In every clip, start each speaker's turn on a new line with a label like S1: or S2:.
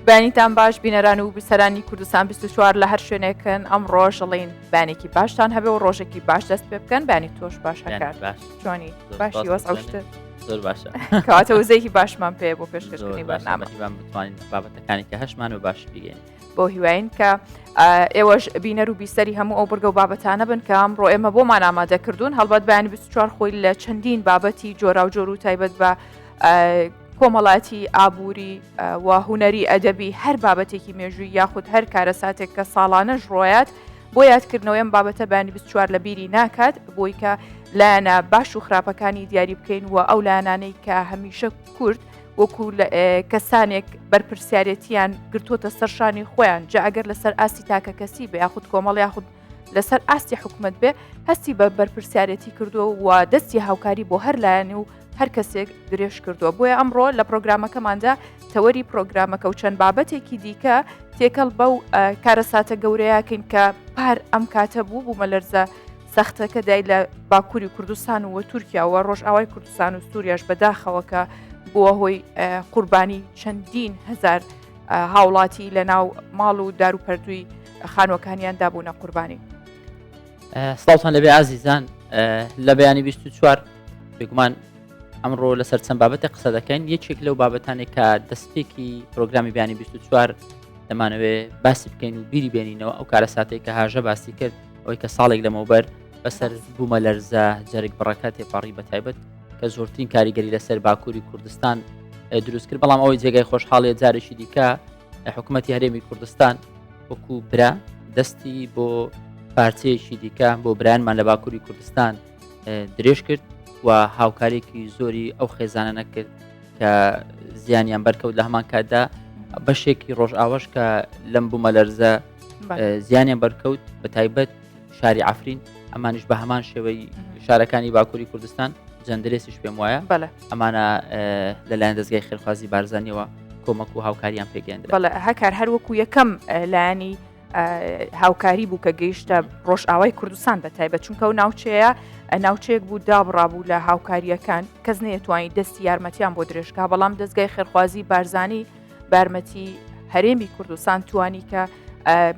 S1: بەیانیتان باش بینەران و بیسەرانی کوردستان 24 لە هەر شوێنێکن ئەم ڕۆژڵین بانێکی باشتان هەبێ و ڕۆژێکی باش دەست پێ بکەن بانی تۆش باش هەکات
S2: باش
S1: چۆنی باشی وەز شتە
S2: زۆر باشە
S1: کەواتە وزەیەکی باشمان پێ بۆ پێشکەشکردنی بەرنامە
S2: هیوام بتوانین بابەتەکانی کە هەشمان و باش بگەین
S1: بۆ هیواین کە ئێوەش بینەر و بیسەری هەموو ئەو بڕگە و بابەتانە بن کە ئەمڕۆ ئێمە بۆمان ئامادە کردوون هەڵبەت بەیانی 24 خۆی لە چەندین بابەتی جۆراوجۆر و تایبەت بە کۆمەڵاتی ئابووری و هونەری ئەدەبی هەر بابەتێکی مێژووی یاخود هەر کارەساتێک کە ساڵانەش ڕۆیات بۆ یادکردنەوەی ئەم بابەتە بەیانی 24 لە بیری ناکات بۆی کە لایەنە باش و خراپەکانی دیاری بکەین و ئەو لایەنانەی کە هەمیشە کورد وەکو کەسانێک بەرپرسیارەتیان گرتووەتە سەر شانی خۆیان جا ئەگەر لەسەر ئاستی تاکە کەسی بێ یاخود کۆمەڵ یاخود لەسەر ئاستی حکومت بێ هەستی بە بەرپرسیارەتی کردووە و دەستی هاوکاری بۆ هەر لایەن و هەر کەسێک درێژ کردووە بۆیە ئەمڕۆ لە پرۆگرامەکەماندا تەوەری پرۆگرامەکە و چەند بابەتێکی دیکە تێکەڵ بەو کارەساتە گەورەیەکەین کە پار ئەم کاتە بوو بوومەلەرزە سەختەکە دای لە باکووری کوردستان و تورکیا و ڕۆژئاوای کوردستان و سووریاش بەداخەوە کە بووە هۆی قوربانی چەندین هزار هاوڵاتی لە ناو ماڵ و دار و پەردووی خانوەکانیان دابوونە قوربانی.
S2: سڵاوتان لەبێ ئازیزان لە بەیانی 24 بێگومان ئەمڕۆ لەسەر چەند بابەتە قسە دەکەین یەکێک لەو بابەتانێک کە دەستپێکی پرۆگرامی بیانی 24 دەمانەوێ باسی بکەین و بیری بێنینەوە ئەو کارەساتێک کە هاژە باسی کرد ئەوەی کە ساڵێک لەمەوبەر بەسەر بوومە لەرزە جەرگ بڕەکە تێپەڕی بە تایبەت کە زۆرترین کاریگەری لەسەر باکووری کوردستان دروست کرد بەڵام ئەوەی جێگای خۆشحاڵیە جارێکی دیکە حکوومەتتی هەرێمی کوردستان وەکو برا دەستی بۆ پارچەیەکی دیکە بۆ برایانمان لە باکووری کوردستان درێژ کرد و هاوکارێکی زۆری ئەو خێزانە نەکرد کە زیانیان بەرکەوت لە هەمان کاتدا بەشێکی ڕۆژئاوەش کە لەم بوومەلەرزە زیانیان بەرکەوت بە تایبەت شاری عفرین ئەمانیش بە هەمان شێوەی شارەکانی باکووری کوردستان جەندرێسیش پێم وایە ئەمانە لەلایەن دەستگای خێرخوازی بارزانیەوە کۆمەک و هاوکاریان پێگەندرا
S1: بەڵێ هەکار هەر وەکو یەکەم لایەنی هاوکاری بوو کە گەیشتە ڕۆژئاوای کوردستان بە تایبەت چونکە و ناوچەیە ناوچەیەک بوو دابڕابوو لە هاوکاریەکان کەس نەیەتوانی دەستی یارمەتیان بۆ درێژکا بەڵام دەستگای خێرخوازی بارزانی بارمەتی هەرێمی کوردستان توانی کە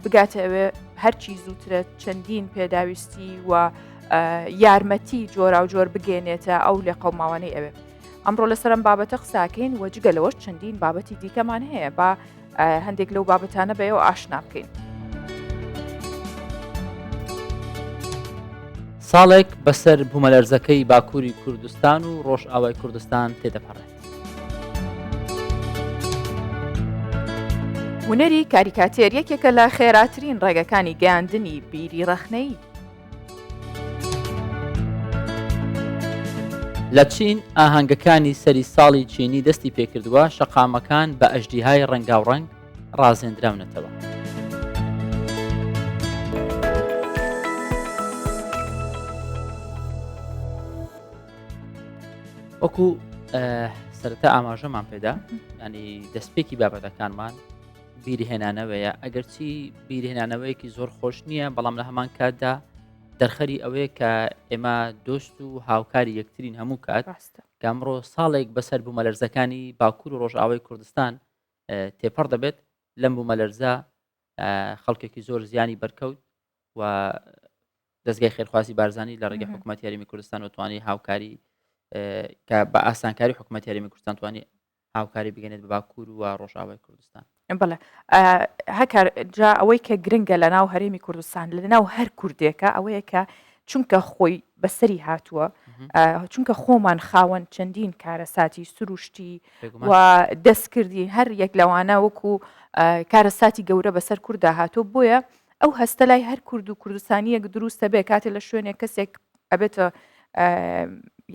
S1: بگاتە ئەوێ هەرچی زووترە چەندین پێداویستی و یارمەتی جۆرا و جۆر بگەێنێتە ئەو لێقەوماوانەی ئەوێ. ئەمڕۆ لەسەر ئەم بابەتە قساکەین و جگە لەوەش چەندین بابەتی دیکەمان هەیە با هەندێک لەو بابەتانە بەیەوە ئاشنا بکەین.
S2: ساڵێک بەسەر بوومەلەرزەکەی باکووری کوردستان و ڕۆژئاوای کوردستان تێدەپەڕێت.
S1: هونەری کاریکاتێر یەکێکە لە خێراترین ڕێگەکانی گەیاندنی بیری ڕەخنەیی.
S2: لە چین ئاهەنگەکانی سەری ساڵی چینی دەستی پێکردووە، شەقامەکان بە ئەژدیهای ڕەنگاوڕەنگ ڕازێندراونەتەوە. وەکو سەرەتا ئاماژەمان پێدا ینی دەستپێکی بابەتەکانمان بیرهێنانەوەیە ئەگەرچی بیرهێنانەوەیەکی زۆر خۆش نییە بەڵام لە هەمان کاتدا دەرخەری ئەوەیە کە ئێمە دۆست و هاوکاری یەکترین هەموو کات کە ئەمڕۆ ساڵێک بەسەر بوومەلەرزەکانی باکوور و ڕۆژئاوای کوردستان تێپەڕ دەبێت لەم بوومەلەرزە خەڵکێکی زۆر زیانی بەرکەوت و دەستگای خێرخوازی بارزانانی لە ڕێگەی حکوومەت یاریمی کوردستان و توانی هاوکاری کە بە ئاسانکاری حکوومەت یاریمی کوردستان توانی هاوکاری بگەنێت بە باکوور و ڕۆژئاوای کوردستان.
S1: بەڵێ هەکار جا ئەوەی کە گرنگە لە ناو هەرێمی کوردستان لە ناو هەر کوردێکە ئەوەیە کە چونکە خۆی بەسەری هاتووە چونکە خۆمان خاوەن چەندین کارەساتی سروشتی و دەستکردی هەر یەک لەوانە وەکو کارەساتی گەورە بەسەر کووردا هاتوو بۆیە ئەو هەستە لای هەر کورد و کوردستانیەک دروستە بێ کاتێ لە شوێنێک کەسێک ئەبێتە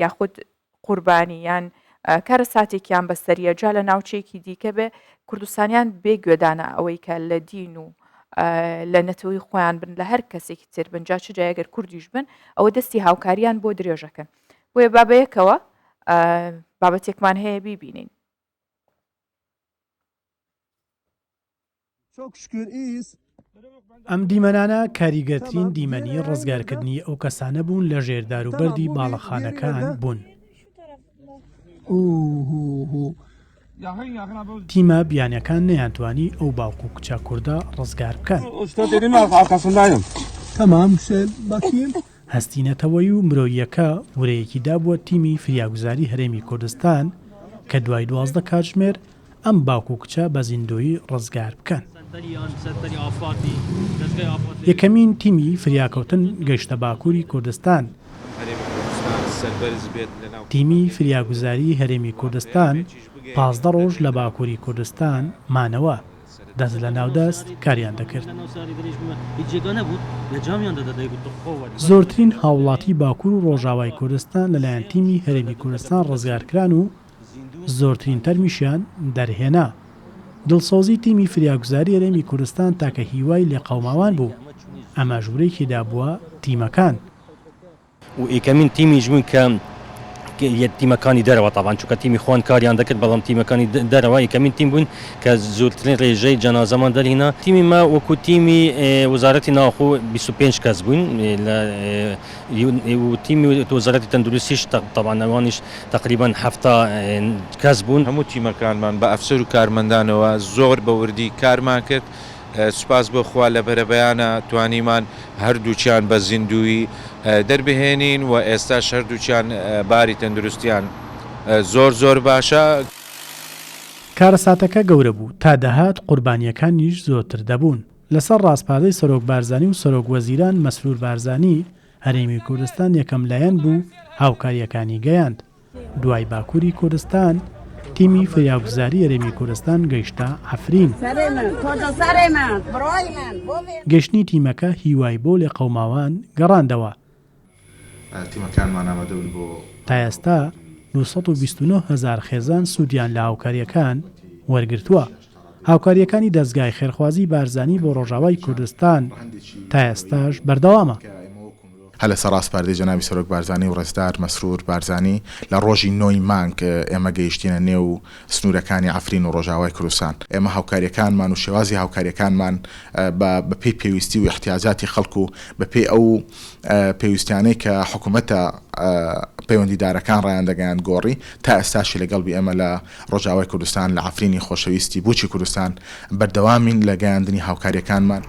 S1: یاخود قوربانی یان کارەساتێکیان بەسەریە جا لە ناوچەیەکی دیکە بێ کوردستانیان بێ گوێدانە ئەوەی کە لە دین و لە نەتەوەی خۆیان بن لە هەر کەسێکی تر بن جا چ جایگەر کوردیش بن ئەوە دەستی هاوکاریان بۆ درێژەکەن بۆیە بابەیەکەوە بابەتێکمان هەیە بیبینین.
S3: ئەم دیمەنانە کاریگەرترین دیمەنی ڕزگارکردنی ئەو کەسانە بوون لە ژێر داروبەردی باڵەخانەکان بوون. تیمە بیانیەکان نەیانتوانی ئەو باوک و کچە کوردە ڕزگار بکەن. هەستی نەتەوەیی و مرۆییەکە ورەیەکی دابووە تیمی فریاگوزاری هەرێمی کوردستان کە دوای 12 کاتژمێر ئەم باوک و کچە بە زیندوویی ڕزگار بکەن. یەکەمین تیمی فریاکەوتن گەیشتە باکووری کوردستان. تیمی فریاگوزاری هەرێمی کوردستان 15 ڕۆژ لە باکووری کوردستان مانەوە، دەست لە ناو دەست کاریان دەکرد. زۆرترین هاوڵاتی باکوور و ڕۆژاوای کوردستان لەلایەن تیمی هەرێمی کوردستان ڕزگارکران و زۆرترین تەرمیشیان دەرهێنا. دڵسۆزی تیمی فریاگوزاری هەرێمی کوردستان تاکە هیوای لێقەوماوان بوو، ئەمەش ورەیەکی دابووە تیمەکان.
S4: و یەکەمین تیمیش بووین کە تیمەکانی دەرەوە تەبعەن چونکە تیمی خۆیان کاریان دەکرد بەڵام تیمەکانی دەرەوە یەکەمین تیم بووین کە زۆرترین ڕێژەی جەنازەمان دەرهینا تیمی مە وەکو تیمی وەزارەتی ناوخۆ 25 کەس بووین لە و تیمی وەزارەتی تەندروستیش تەبعەن ئەوانیش تەقریبەن 70 کەس بوون.
S5: هەموو تیمەکانمان بە ئەفسەر و کارمەندانەوە زۆر بە وردی کارمان کرد سوپاس بۆ خوا لە بەرەبەیانە توانیمان هەردووکیان بە زیندوویی دەربهێنین و ئێستاش هەردووکیان باری تەندروستیان زۆر زۆر باشە.
S3: کارەساتەکە گەورە بوو، تا دەهات قوربانییەکانیش زۆرتر دەبوون. لەسەر ڕاسپاردەی سەرۆک بارزانی و سەرۆک وەزیران مەسرور بارزانی، هەرێمی کوردستان یەکەم لایەن بوو هاوکارییەکانی گەیاند. دوای باکووری کوردستان، تیمی فریاگوزاری هەرێمی کوردستان گەیشتە عەفرین. گەیشتنی تیمەکە هیوای بۆ لێقەوماوان گەڕاندەوە. تا ئێستا 229 هەزار خێزان سوودیان لە هاوکارییەکان وەرگرتووە. هاوکارییەکانی دەزگای خێرخوازیی بارزانی بۆ ڕۆژاوای کوردستان تا ئێستاش بەردەوامە.
S6: هەر لەسەر ڕاسپاردەی جەنابی سەرۆک بارزانی و ڕێزدار مەسرور بارزانی لە ڕۆژی نۆی مانگ ئێمە گەیشتینە نێو سنوورەکانی عەفرین و ڕۆژاوای کوردستان. ئێمە هاوکارییەکانمان و شێوازی هاوکارییەکانمان بە بەپێی پێویستی و ئیحتیاجاتی خەڵک و بەپێی ئەو پێویستیانەی کە حکوومەتە پەیوەندیدارەکان ڕایاندەگەیاند گۆڕی، تا ئێستاشی لەگەڵ بی ئێمە لە ڕۆژاوای کوردستان، لە عەفرینی خۆشەویستی بووکی کوردستان بەردەوامین لە گەیاندنی هاوکارییەکانمان.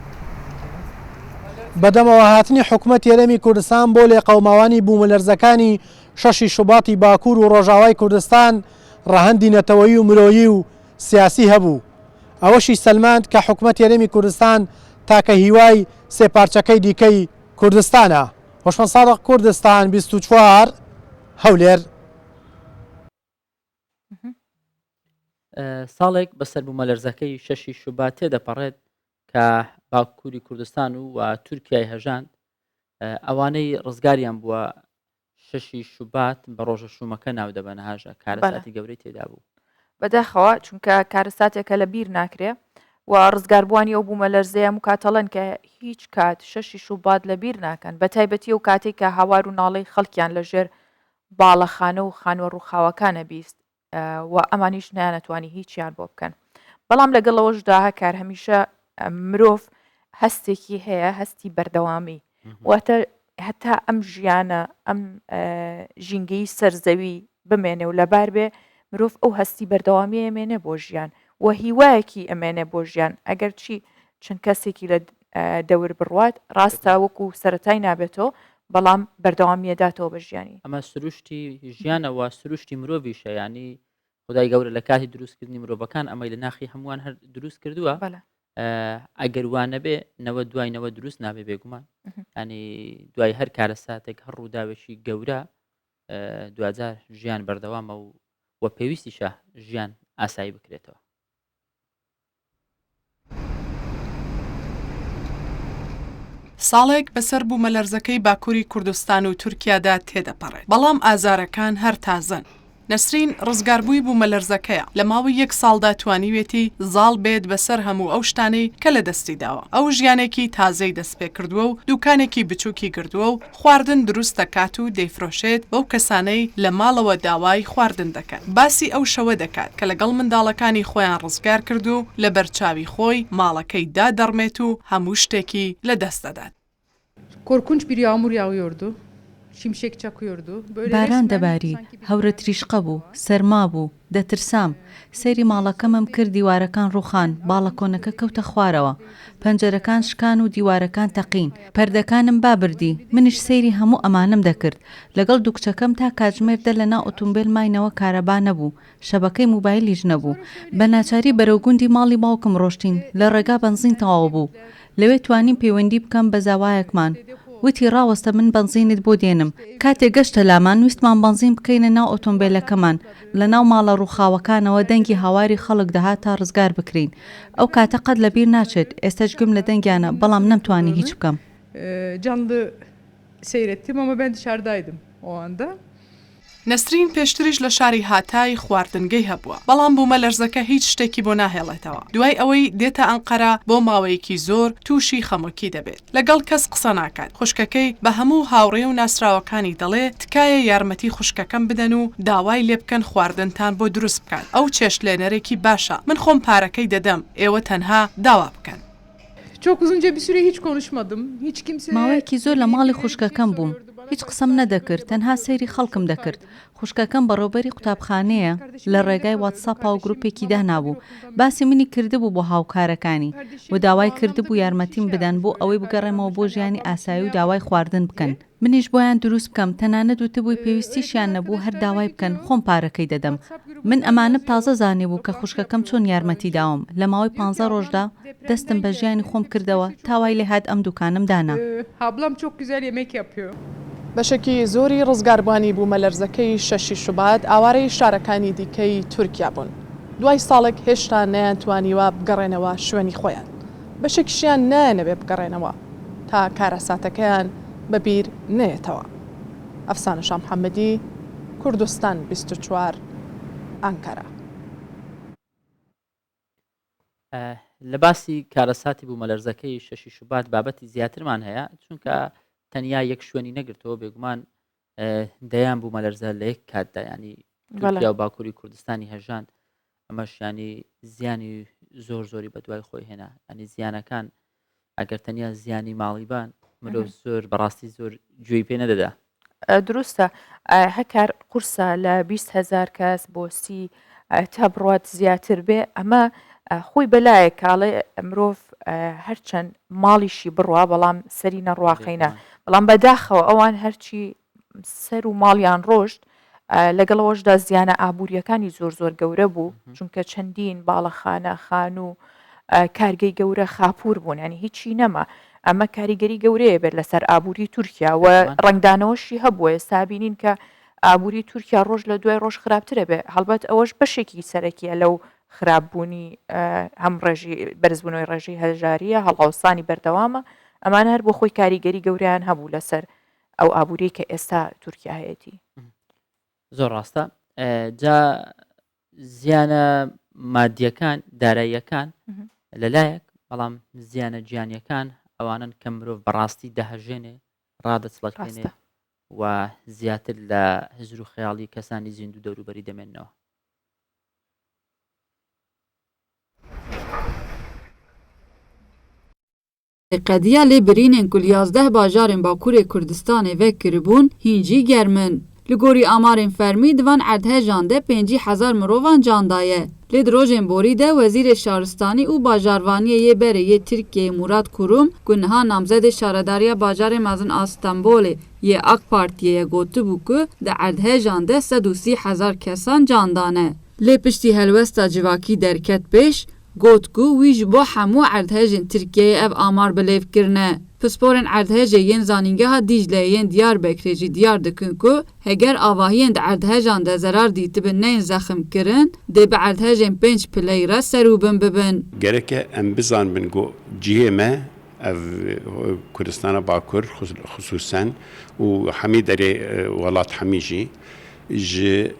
S7: بەدەمەوە هاتنی حکومەتی هەرێمی کوردستان بۆ لێقەوماوانی بوومەلەرزەکانی شەشی شوباتی باکوور و ڕۆژاوای کوردستان ڕەهەندی نەتەوەیی و مرۆیی و سیاسی هەبوو. ئەوەشی سەلماند کە حکومەتی هەرێمی کوردستان تاکە هیوای سێ پارچەکەی دیکەی کوردستانە. هۆشمەند سادق کوردستان 24 هەولێر.
S2: ساڵێک بەسەر بوومەلەرزەکەی شەشی شوبات تێدەپەڕێت کە باکووری کوردستان و و تورکیای هەژاند ئەوانەی ڕزگاریان بووە شەشی شوبات بە ڕۆژە شومەکە ناو دەبەن هاژە کارەساتی گەورەی تێدا بوو.
S1: بەداخەوە چونکە کارەساتێکە لە بیر ناکرێ و ڕزگاربووانی ئەو بوومەلەرزەیە هەموو کاتەڵێن کە هیچ کات شەشی شوبات لە بیر ناکەن بە تایبەتی ئەو کاتێک کە هاوار و ناڵەی خەڵکیان لە ژێر باڵەخانە و خانووە ڕووخاوەکانە 20 و ئەمانیش نەیانەتوانی هیچیان بۆ بکەن بەڵام لەگەڵ ئەوەشدا هەکار هەمیشە مرۆڤ هەستێکی هەیە هەستی بەردەوامی واتە هەتا ئەم ژیانە ئەم ژینگەی سەرزەوی بمێنێ و لەبار بێ مرۆڤ ئەو هەستی بەردەوامی ئەمێنێ بۆ ژیان و هیوایەکی ئەمێنێ بۆ ژیان ئەگەر چی چەند کەسێکی لە دەور بڕوات ڕاستە وەکو سەتای نابێتەوە بەڵام بەردەوامیەداتەوە بە ژیانی.
S2: ئەمە سروشتی ژیانە و سروشتی مرۆڤیشە یانی خدای گەورە لە کاتی دروستکردنی مرۆڤەکان ئەمەی لە ناخی هەمووان هەر دروست کردووە ئەگەر وا نەبێ نەوە دوای نەوە دروست نابێ بێگومان ینی دوای هەر کارەساتێک هەر ڕووداوێکی گەورە دواجار ژیان بەردەوامە و و پێویستیشە ژیان ئاسایی بکرێتەوە.
S8: ساڵێک بەسەر بوومەلەرزەکەی باکووری کوردستان و تورکیادا تێدەپەڕێت، بەڵام ئازارەکان هەر تازەن. نەسرین ڕزگاربووی بوومەلەرزەکەیە، لە ماوەی یەک ساڵدا توانیوێتی زاڵ بێت بەسەر هەموو ئەو شتانەی کە لەدەستی داوە. ئەو ژیانێکی تازەی دەستپێکردووە و دووکانێکی بچووکی گردووە و خواردن دروست دەکات و دەیفرۆشێت بەو کەسانەی لە ماڵەوە داوای خواردن دەکەن. باسی ئەو شەوە دەکات کە لەگەڵ منداڵەکانی خۆیان ڕزگار کرد و لەبەرچاوی خۆی ماڵەکەی دادەڕمێت و هەموو شتێکی لەدەست دەدات.
S9: Korkunç bir yağmur yağıyordu. باران دەباری، هەورە تریشقە بوو، سەرما بوو، دەترسام. سەیری ماڵەکەمم کرد دیوارەکان ڕووخان، باڵەکۆنەکە کەوتە خوارەوە. پەنجەرەکان شکان و دیوارەکان تەقین. پەردەکانم با بردی. منیش سەیری هەموو ئەمانەم دەکرد. لەگەڵ دوو کچەکەم تا کاتژمێر دە لەناو ئۆتۆمبێل ماینەوە کارەبا نەبوو، شەبەکەی موبایلیش نەبوو. بە ناچاری بەرەو گوندی ماڵی باوکم ڕۆشتین. لە ڕێگا بەنزین تەواو بوو. لەوێ توانیم پەیوەندی بکەم بە زاوایەکمان. وتی ڕاوەستە من بەنزینت بۆ دێنم. کاتێ گەشتە لامان ویستمان بەنزین بکەینە ناو ئۆتۆمبێلەکەمان. لە ناو ماڵە ڕووخاوەکانەوە دەنگی هاواری خەڵک دەهات تا ڕزگار بکرێین. ئەو کاتە قەت لە بیر ناچێت. ئێستەش گوێم لە دەنگیانە بەڵام نەمتوانی هیچ بکەم.
S10: Seyrettim ama ben dışarıdaydım o anda.
S8: نەسرین پێشتریش لە شاری هاتای خواردنگەی هەبووە، بەڵام بوومەلەرزەکە هیچ شتێکی بۆ ناهێڵێتەوە. دوای ئەوەی دێتە ئەنقەرە بۆ ماوەیەکی زۆر تووشی خەمۆکی دەبێت. لەگەڵ کەس قسە ناکات. خوشکەکەی بە هەموو هاوڕێ و ناسراوەکانی دەڵێ تکایە یارمەتی خوشکەکەم بدەن و داوای لێبکەن خواردنتان بۆ دروست بکات. ئەو چێشتلێنەرێکی باشە. من خۆم پارەکەی دەدەم، ئێوە تەنها داوا بکەن.
S10: Çok uzunca bir süre hiç konuşmadım. Hiç kimseye
S9: ماوەیەکی زۆر لە ماڵی خوشکەکەم بووم هیچ قسەم نەدەکرد تەنها سەیری خەڵکم دەکرد خوشکەکەم بەڕێوبەری قوتابخانەیە لە ڕێگای واتساپاوە گروپێکی دانابوو باسی منی کردبوو بۆ هاوکارەکانی و داوای کردبوو یارمەتیم بدەن بۆ ئەوەی بگەڕێمەوە بۆ ژیانی ئاسایی و داوای خواردن بکەن منیش بۆیان دروست بکەم تەنانەت وتبووی پێویستیشیان نەبوو هەر داوای بکەن خۆم پارەکەی دەدەم من ئەمانەم تازە زانیبوو کە خوشکەکەم چۆن یارمەتی داوم لە ماوەی پانزە ڕۆژدا دەستم بە ژیانی خۆم کردەوە تا وای لێهات ئەم دوکانەم دانا.
S10: Ablam çok güzel yemek yapıyor.
S8: بەشێکی زۆری ڕزگاربووانی بوومەلەرزەکەی شەشی شوبات ئاوارەی شارەکانی دیکەی تورکیا بوون، دوای ساڵێک هێشتا نەیانتوانیوە بگەڕێنەوە شوێنی خۆیان، بەشێکیشیان نایانەوێ بگەڕێنەوە تا کارەساتەکەیان بەبیر نەیەتەوە. ئەفسانە شامحەمەدی، کوردستان 24، ئانکەرە.
S2: لە باسی کارەساتی بوومەلەرزەکەی شەشی شوبات بابەتی زیاترمان هەیە چونکە تەنیا یەک شوێنی نەگرتەوە بێگومان دەیان بوومەلەرزە لە یەک کاتدا ینی تورکیا و باکووری کوردستانی هەژاند ئەمەش ینی زیانی زۆر زۆری بەدوای خۆی هێنا ینی زیانەکان ئەگەر تەنیا زیانی ماڵی بان مرۆڤ زۆر بەڕاستی زۆر گوێی پێ نەدەدا.
S1: دروستە هەکار قورسە لە 20 هەزار کەس بۆ سی تا بڕوات زیاتر بێ ئەمە خۆی بەلایەک کاڵێ مرۆڤ هەرچەند ماڵیشی بڕوا بەڵام سەری نەڕواقینە بەڵام بەداخەوە ئەوان هەرچی سەر و ماڵیان ڕۆشت لەگەڵەوەشدا زیانە ئابوووریەکانی زۆر زۆر گەورە بوو چونکە چەندین باڵەخانە خانوو کارگەی گەورە خاپور بوون ینی هیچی نەما ئەمە کاریگەری گەورەیە بێت لەسەر ئابووری تورکیا و ڕەنگدانەوەشی هەبووە ئێستا بینین کە ئابووری تورکیا ڕۆژ لە دوای ڕۆژ خراپترە بێ هەڵبەت ئەوەش بەشێکی سەرەکیە لەو خراپبوونی هەم ڕێژی بەرزبوونەوەی ڕێژەی هەژاریە هەڵاوسانی بەردەوامە ئەمانە هەر بۆ خۆی کاریگەری گەوریان هەبوو لەسەر ئەو ئابووریەی کە ئێستا تورکیا هەیەتی.
S2: زۆر ڕاستە جا زیانە مادیەکان داراییەکان لەلایەک بەڵام زیانە گیانیەکان ئەوانن کە مرۆڤ بەڕاستی دەهەژێنێ ڕادەچڵەکێنێ و زیاتر لە هزر و خەیاڵی کەسانی زیندوو دەوروبەری دەمێننەوە.
S11: Qediya lê birînên ku li 11 bajarên Bakurê Kurdistanê vekiribûn hîn jî germ in. Li gorî amarên fermî di van erdhejan de 50 hezar mirovan can daye. Lê di rojên borî de Wezîrê Şaristanî û Bajarvaniyê yê berê yê Tirkiyeyê Murat Kurum ku niha namzedê Şaredariya Bajarê Mezin a Stenbolê yê AK Partiyê ye gotibû ku di erdhejan de 130 hezar kesan can dane. Lê piştî helwesta civakî derket pêş, got ku wî ji bo hemû erdhejên Tirkiyeyê ev amar bi lêv kirine. Pisporên erdhejê yên Zanîngeha Dîcleyê yên Diyarbekirê jî diyar dikin ku heger avahiyên di erdhejan de zerar dîtibin neyên zeximkirin, dê bi erdhejên pênc pileyî re serûbin bibin.
S12: Gerek e em bizanibin ku cihê me ev Kurdistana Bakur xisûsen û hemî derê welat hemî jî ji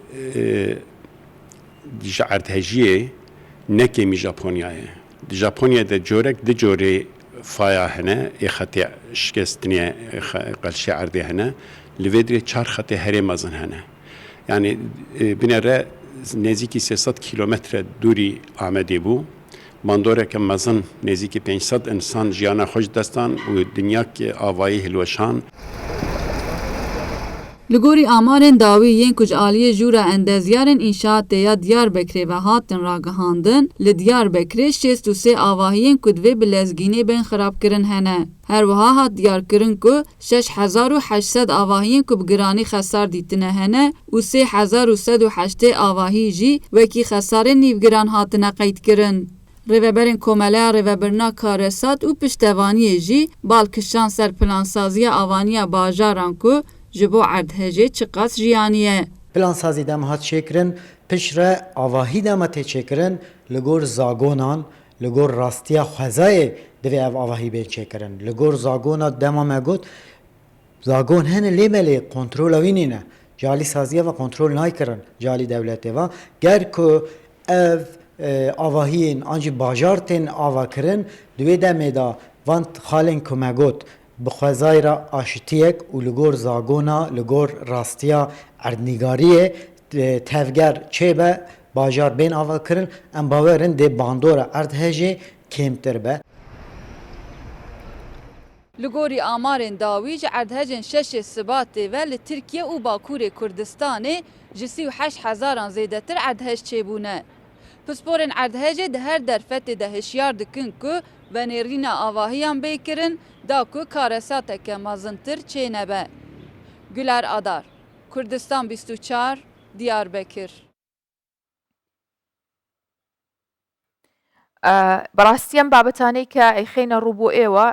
S12: Ji erdhejiyê ne kêmî Japonyayê. Di Japonyayê de corek du corê faya hene, ê xetê şikestinê qelşê erdê hene. Li vê dirê çar xetê herê mezin hene. Yanî binêre nêzîkî 300 kîlometre dûrî Amedê bû. Bandoreke mezin nêzîkî 500 insan jiyana xwe ji dest dan û dinyakê avayî hilweşan.
S11: Li gorî amarên dawî yên ku ji aliyê Jûra Endezyarên Înşaatê ya Diyarbekirê ve hatin ragihandin, li Diyarbekirê 63 avahiyên ku divê bi lezgînê bên xirabkirin hene. Her wiha hat diyarkirin ku 6800 avahiyên ku bi giranî xesar dîtine hene û 3180 avahî jî wekî xesarên nîvgiran hatine qeydkirin. Rêveberên Komeleya Rêvebirina Karesat û Piştevaniyê jî bal kişand ser plansaziya avaniya bajaran ku ji bo erdhejê çiqas jiyanî ye.
S13: Plansazî dema hat çêkirin, piştre avahî dema tê çêkirin li gor zagonan, li gor rastiya xwezayê divê ev avahî bên çêkirin. Li gor zagona dema me got Zagon hene lê belê kontrola wî nîne. Ji alî saziya ve kontrol naykirin ji alî dewletê ve. Ger ku ev avahiyên an jî bajar tên avakirin di wê demê de van xalên ku me got bi xwezayê re aşitiyek û li gor zagona li gor rastiya erdnîgariyê tevger çêbe bajar bên avakirin em bawer in dê bandora erdhejê kêmtir be.
S11: Li gorî amarên dawî ji erdhejên şeşê Sibatê ve li Tirkiye û Bakurê Kurdistanê ji 38 hezaran zêdetir erdhej çêbûne. Pisporên erdhejê di her derfetê de hişyar dikin ku venêrîna avahiyan bê kirin da ku karesateke mezintir çênebe. Güler Adar, Kurdistan 24, Diyarbekir.
S1: بەڕاستی ئەم بابەتانەی کە ئەیخەینە ڕوو بۆ ئێوە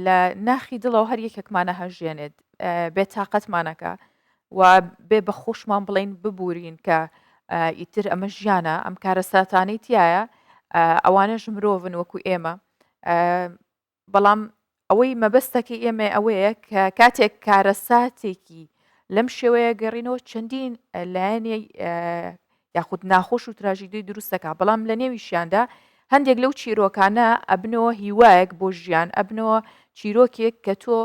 S1: لە ناخی دڵەوە هەر یەکێکمانە هەژێنێت بێتاقەتمانەکە و بێ بە خۆشمان بڵین ببورین کە ئیتر ئەمە ژیانە ئەم کارەساتانەی تایە ئەوانەش مرۆڤن وەکو ئێمە بەڵام ئەوەی مەبەستەکەی ئێمە ئەوەیە کە کاتێک کارەساتێکی لەم شێوەیە گەڕینەوە چەندین لایەنی یاخود ناخۆش و تراژیدی دروستەکە بەڵام لە نێویشیاندا هەندێک لەو چیرۆکانە ئەبنەوە هیوایەک بۆ ژیان ئەبنەوە چیرۆکێک کە تۆ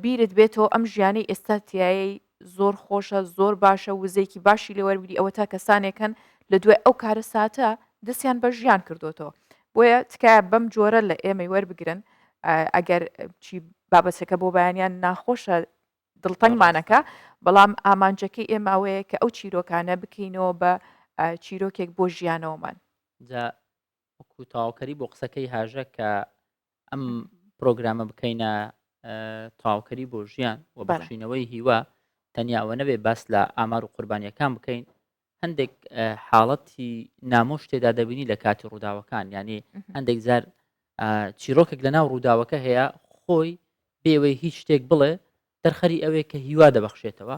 S1: بیرت بێتەوە ئەم ژیانەی ئێستا تایەی زۆر خۆشە زۆر باشە وزەیەکی باشی لێوەربگری ئەوە تا کەسانێکن لە دوای ئەو کارەساتە دەستیان بە ژیان کردوتەوە بۆیە تکایە بەم جۆرە لە ئێمەی وەربگرن ئەگەر چی بابەتەکە بۆ بەیانیان ناخۆشە دڵتەنگمانەکە بەڵام ئامانجەکەی ئێمە ئەوەیە کە ئەو چیرۆکانە بکەینەوە بە چیرۆکێک بۆ ژیانەوەمان.
S2: جا وەکو تەواوکەری بۆ قسەکەی هاژە کە ئەم پرۆگرامە بکەینە تەواوکەری بۆ ژیان و بەخشینەوەی هیوا تەنیا ئەوە نەبێ باس لە ئامار و قوربانیەکان بکەین هەندێک حاڵەتی نامۆش تێدا دەبینی لە کاتی ڕووداوەکان یعنی هەندێک جار چیرۆکێک لە ناو ڕووداوەکە هەیە خۆی بێوەی هیچ شتێک بڵێ دەرخەری ئەوەیە کە هیوا دەبەخشێتەوە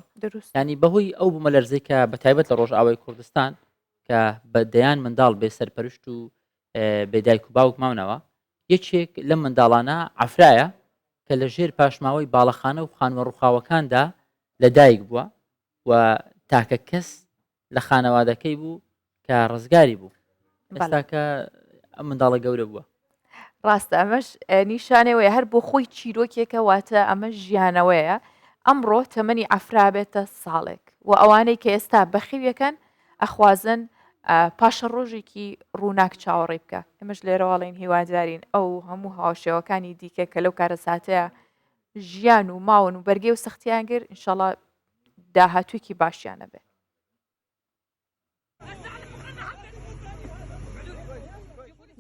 S2: ینی بەهۆی ئەو بوومە لەرزەی کە بە تایبەت لە ڕۆژئاوای کوردستان کە بە دەیان منداڵ بێ سەرپەرشت و بێ دایک و باوک ماونەوە یەکێک لەم منداڵانە عفرایە کە لە ژێر پاشماوەی باڵەخانە و خانوە ڕووخاوەکاندا لە دایک بووە و تاکە کەس لە خانەوادەکەی بوو کە ڕزگاری بوو ئێستاکە ئەم منداڵە گەورە بووە.
S1: ڕاستە ئەمەش نیشانەوەیە هەر بۆ خۆی چیرۆکێکە واتە ئەمە ژیانەوەیە ئەمڕۆ تەمەنی ئەفرا بێتە ساڵێک و ئەوانەی کە ئێستا بەخیویەکەن ئەخوازن پاشە ڕۆژێکی ڕووناک چاوەڕێ بکە ئێمەش لێرەواڵین هیوادارین ئەو هەموو هاوشێوەکانی دیکە کە لەو کارەساتەیە ژیان و ماون و بەرگەی و سەختیان گر ئینشەڵا داهاتوویەکی باشیان هەبێ.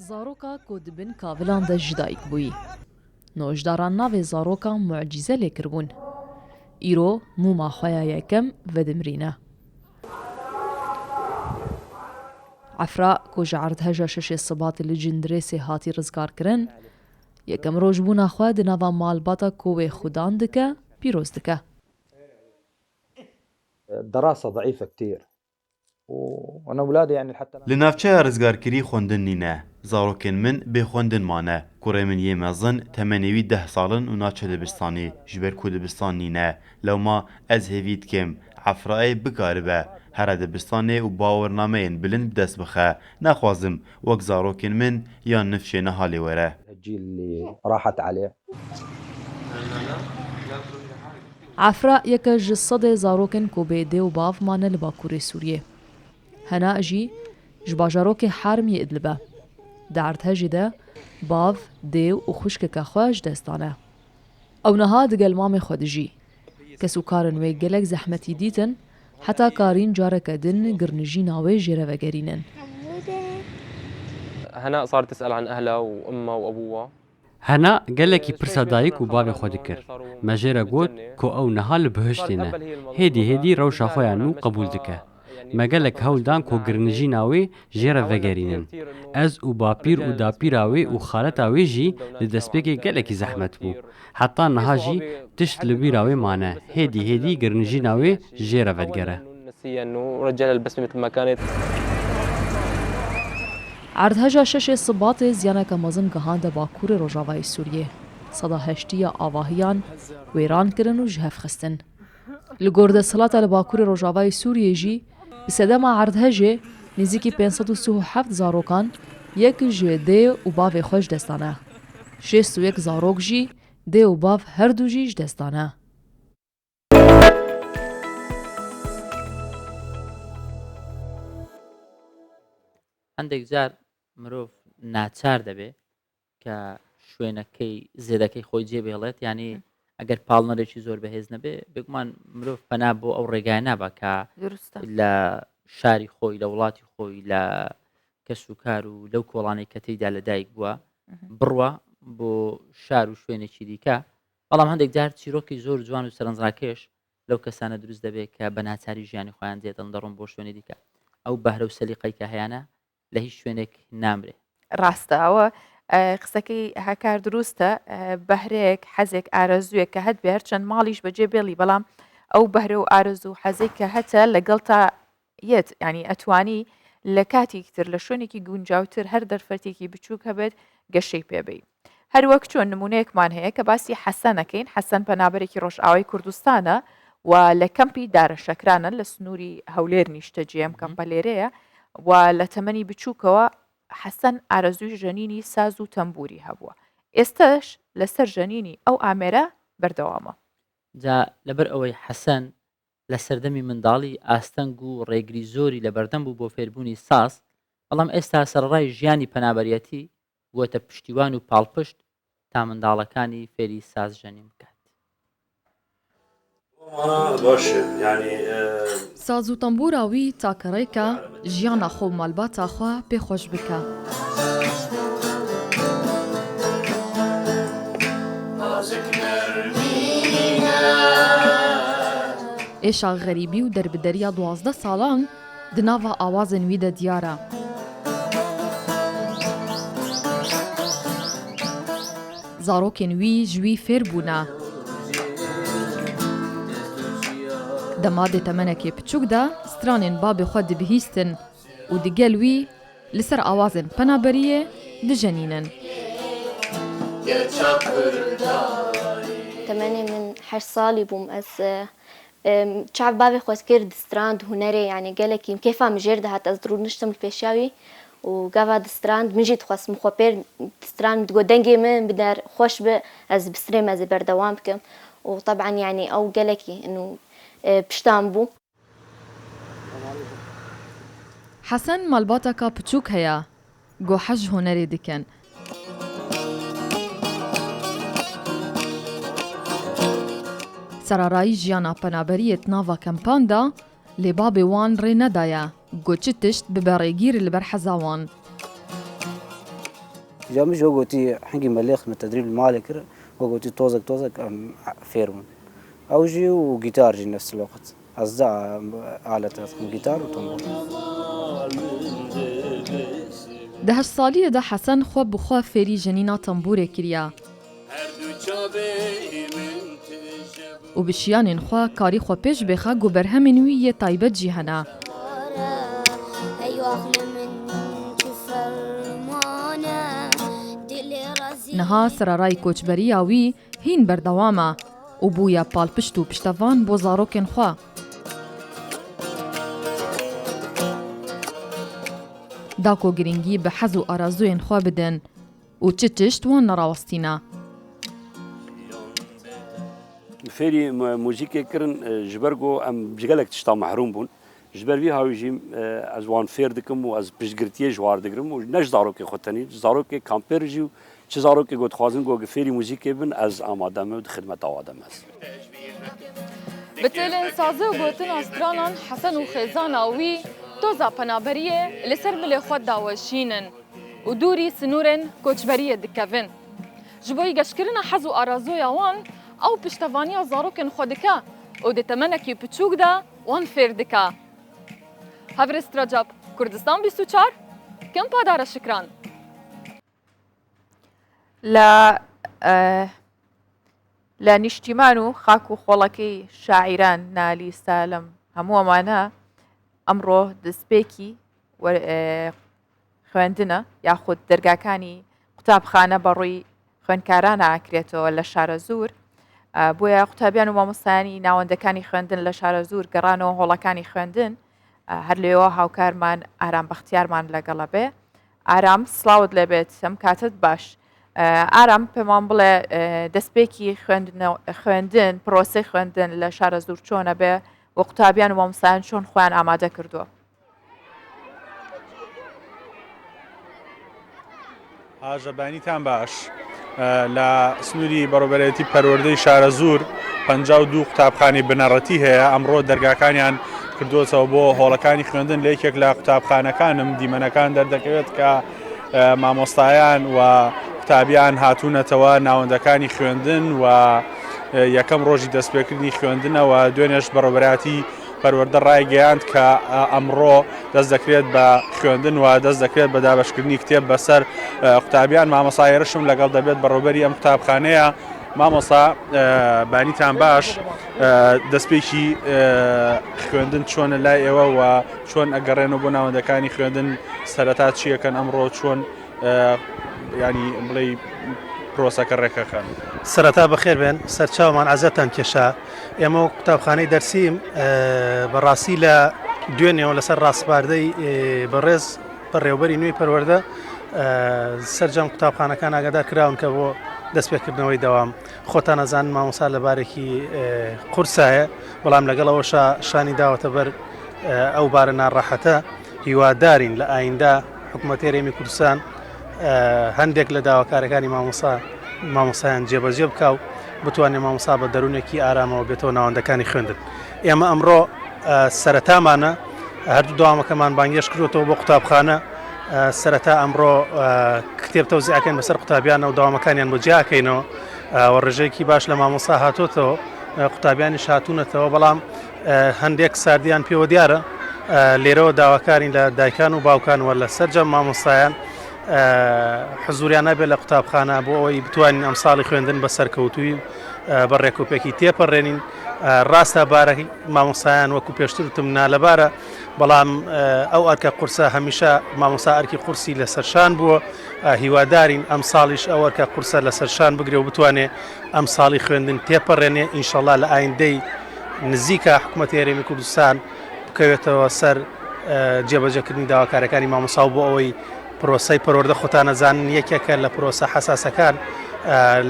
S14: Zaroka ku di bin kavilan de ji dayik bûyî. Nojdaran navê zaroka mucîze lê kiribûn. Îro mûma xwe ya yekem vedimirîne. Efra ku ji erdheja şeşê Sibatê li Cindirêsê hatî rizgarkirin, yekem rojbûna xwe di nava malbata ku wê xudan dike, pîroz dike.
S15: Li navçeya rizgarkirî xwendin nîne. Zarokên min bê xwendin mane. Kurê min yê mezin temenê wî deh sal in û naçe dibistanê ji ber ku dibistan nîne. Lewma ez hêvî dikim Efraê bikaribe here dibistanê û bawernameyên bilind bi dest bixe. Naxwazim wek zarokên min yan nifşê niha lê were.
S14: Efra yeke ji sedê zarokên ku bê dê û bav mane li bakurê Sûriyê. Hena jî ji bajarokê Harm yê Idlib e. Di erdhejê de bav, dê û xwişkeke xwe ji dest dane. Ew niha digel mamê xwe dijî. Kesûkarên wê gelek zehmetî dîtin heta karîn careke din girnijîna wê jê re vegerînin.
S16: Hena gelekî pirsa dayik û bavê xwe dikir. Me jê re got ku ew niha li bihuştê ne. Hêdî hêdî rewşa xwe ya nû qebûl dike. Me gelek hewl dan ku girnijîna wê jê re vegerînin. Ez û bapîr û dapîra wê û xaleta wê jî di destpêkê gelekî zehmet bû. Heta niha jî tişt li bîra wê mane. Hêdî hêdî girnijîna wê jê re vedigere.
S14: Erdheja şeşê Sibatê ziyaneke mezin gihande bakurê rojavayê Sûriyê. Seda heştî ya avahiyan wêran kirin û ji hev xistin. Li gor desthilata li bakurê rojavayê Sûriyê jî bi sedema erdhejê nêzîkî 537 zarokan yek ji dê û bavê xwe ji dest dane. 61 zarok jî dê û bav her du jî ji dest dane.
S2: هەندێک جار مرۆڤ ناچار دەبێ کە شوێنەکەی زێدەکەی خۆی جێ بهێڵێت ینی ئەگەر پاڵنەرێکی زۆر بەهێز نەبێ بێگومان مرۆڤ پەنا بۆ ئەو ڕێگای نابا کە لە شاری خۆی لە وڵاتی خۆی لە کەس و کار و لەو کۆڵانەی کە تێیدا لەدایک بووە بڕوا بۆ شار و شوێنێکی دیکە بەڵام هەندێک جار چیرۆکی زۆر جوان و سەرنجڕاکێش لەو کەسانە دروست دەبێت کە بە ناچاری ژیانی خۆیان جێدەڵن دەڕۆن بۆ شوێنی دیکە ئەو بەهرە و سەلیقەی کە هەیانە لە هیچ شوێنێک نامرێ.
S1: ڕاستە ئەوە قسەکەی هەکار دروستە بەهرەیەک حەزێک ئارەزوویەک کە هەت بێ هەرچەند ماڵیش بەجێ بێڵی بەڵام ئەو بەهرە و ئارەزوو حەزێک کە هەتە لەگەڵ تا یەت ینی ئەتوانی لە کاتێکی تر لە شوێنێکی گونجاوتر هەر دەرفەتێکی بچووک هەبێت گەشەی پێبەی. هەروەک چۆن نمونەیەکمان هەیە کە باسی حەسەن ئەکەین، حەسەن پەنابەرێکی ڕۆژئاوای کوردستانە و لە کەمپی دارەشەکرانە لە سنووری هەولێر نیشتەجێ ئەم کەمپە لێرەیە و لە تەمەنی بچووکەوە حەسەن ئارەزووی ژەنینی ساز و تەمبوری هەبووە ئێستاش لەسەر ژەنینی ئەو ئامێرە بەردەوامە.
S2: جا لەبەر ئەوەی حەسەن لە سەردەمی منداڵی ئاستەنگ و ڕێگری زۆری لەبەردەم بوو بۆ فێربوونی ساز، بەڵام ئێستا سەرەڕای ژیانی پەنابەریەتی بووەتە پشتیوان و پاڵپشت تا منداڵەکانی فێری ساز ژەنین بکات.
S14: ساز و تەمبوورا وی تاکە ڕێکە ژیانا خۆ و مالباتا خوە پێ خوەش بکە. Êşa xerîbî û derbideriya 12 salan di nava awazên wî de diyar e. Zarokên wî ji wî fêr bûne. Dema di temenekê piçûk de stranên babê xwe dibihîstin û di gel wî li ser awazên penaberiyê dijenînin.
S17: Temenê min heşt salî bûm ez çav bavê xwe dikir distrand hunerê yanî gelekî kêfa min jêr dihat ez dirûniştim li pêşiya wî û gava distrand min jî dixwest min xwe pêr distrand min digot dengê min bi der xweş bi ez bistirêm ez ê berdewam bikim û teb'en yanî ew gelekî ino pişta min bû.
S14: Hesen malbateka piçûk heye ku hez ji hunerê dikin. Serarayî jiyana penaberiyê di nava kempan de lê babê wan rê nedaye ku çi tişt bibe rêgîr li ber heza wan.
S18: Ca min ji we gotî hingî me lêxist me tedrîb li malê kir we gotî tozek tozek em fêr bûn. Ew jî û gîtar jî nefs el weqt. Ez di alete dixim gîtar û tembûr.
S14: Di heşt saliyê de Hesen xwe bi xwe fêrî jenîna tembûrê kiriye û bi şiyanên xwe karî xwe pêş bêxe ku berhemên wî yê taybet jî hene. Niha sererayî koçberiya wî hîn berdewam e. Û bûye palpişt û piştevan bo zarokên xwe. Da ku girîngî bi hez û arezûyên xwe bidin û çi tişt wan nerawestîne.
S19: Fêrî muzîkê kirin ji ber ku em ji gelek tiştan mehrûm bûn. Ji ber vî hawî jî ez wan fêr dikim û ez piştgirtiyê ji wan digirim û ne ji zarokê xwe tenê, ji zarokê kampêr jî û çi zarokê ku dixwazin ku fêrî muzîkê bin ez amade me û di xidmeta wan de me ez.
S1: Bi têlên sazê û gotina stranan Hesen û xêzana wî toza penaberiyê li ser milê xwe daweşînin û dûrî sinûrên koçberiyê dikevin. Ji bo geşkirina hez û arazoya wan ew piştevaniya zarokên xwe dike û di temenekî piçûk de wan fêr dike. Hevrêz Recep, Kurdistan 24, Kempa Dara Şikran. لە لە نیشتیمان و خاک و خۆڵەکەی شاعیران نالی سالم هەموو ئەمانە ئەمڕۆ دەستپێکی خوێندنە یاخود دەرگاکانی قوتابخانە بەڕووی خوێندکارانە ئاکرێتەوە لە شارەزوور بۆیە قوتابیان و مامۆستایانی ناوەندەکانی خوێندن لە شارەزوور گەڕانەوە هۆڵەکانی خوێندن هەر لێەوە هاوکارمان ئارام بەختیارمان لەگەڵە بێ ئارام سڵاوت لێبێت ئەم کاتت باش ئارام پێمان بڵێ دەستپێکی خوێندن پرۆسی خوێندن لە شارەزوور چۆنە بێ و قوتابیان و مامۆستایان چۆن خۆیان ئامادە کردووە؟
S20: هاژە بەینیتان باش. لە سنووری بەڕێوەبەرایەتی پەروەردەی شارەزوور 52 قوتابخانەی بنەڕەتی هەیە ئەمڕۆ دەرگاکانیان کردووەتەوە بۆ هۆڵەکانی خوێندن لە یەکێک لە قوتابخانەکانم دیمەنەکان دەردەکەوێت کە مامۆستایان و قوتابیان هاتوونەتەوە ناوەندەکانی خوێندن و یەکەم ڕۆژی دەستپێکردنی خوێندنەوە دوێنێش بەڕێوەبەرایەتی پەروەردە ڕایگەیاند کە ئەمڕۆ دەست دەکرێت بە خوێندن و دەست دەکرێت بە دابەشکردنی کتێب بەسەر قوتابیان مامۆستا هێرشم لەگەڵ دەبێت بەڕێوەبەری ئەم قوتابخانەیە مامۆستا بانیتان باش دەستپێکی خوێندن چۆنە لای ئێوە و چۆن ئەگەڕێنەوە بۆ ناوەندەکانی خوێندن سەرەتا چیەکەن ئەمڕۆ چۆن ینی بڵێ پرۆسەکە ڕێکەخەن.
S21: سەرەتا بەخێر بێن سەرچاومان عەزێتتان کێشا. ئێمە وەک قوتابخانەی دەرسیم بەڕاستی لە دوێنێەوە لەسەر ڕاسپاردەی بەڕێز بەڕێوبەری نوێی پەروەردە سەرجەم قوتابخانەکان ئاگادار کراون کە بۆ دەستپێکردنەوەی دەوام خۆتان ئەزانن مامۆسا لە بارێکی قورسایە بەڵام لەگەڵ ئەوەشا شانی داوەتە بەر ئەو بارە ناڕەحەتە هیوادارین لە ئایندا حکوومەتی هەرێمی کوردستان هەندێک لە داواکارەکانی مامۆسا مامۆسایان جێبەجێ بکا و بتوانێت مامۆسا بە دەروونێکی ئارامەوە بێتەوە ناوەندەکانی خوێندن ئێمە ئەمڕۆ سەرەتامانە هەردوو داوامەکەمان بانگێش کردوەوە بۆ قوتابخانە سەرەتا ئەمڕۆ کتێب تەوزیعەکەین بەسەر قوتابیانە و داوامەکانیان بۆ جیاکەینەوە و ڕێژەیەکی باش لە مامۆسا هاتۆتەوە قوتابیانیش هاتوونەتەوە بەڵام هەندێک ساردیان پێوە دیارە لێرەوە داواکارین لە دایکان و باوکان وە لە سەرجەم مامۆستایان حزوریان نەبێت لە قوتابخانە بۆ ئەوەی بتوانین ئەم ساڵی خوێندن بە سەرکەوتووی بە ڕێکوپێکی تێپەڕێنین ڕاستە بارەی مامۆستایان وەکو پێشتر وتم نالەبارە بەڵام ئەو ئەرکە قورسە هەمیشە مامۆستا ئەرکی قورسی لەسەر شان بووە هیوادارین ئەم ساڵیش ئەو ئەرکە قورسە لەسەر شان بگرێ و بتوانێ ئەم ساڵی خوێندن تێپەڕێنێ ئینشەڵا لە ئایندەی نزیکە حکوومەتی هەرێمی کوردستان بکەوێتەوە سەر جێبەجێکردنی داواکاریەکانی مامۆستا و بۆ ئەوەی پرۆسەی پەروەردە خۆتان ئەزانن یەکێکە لە پرۆسە حەساسەکان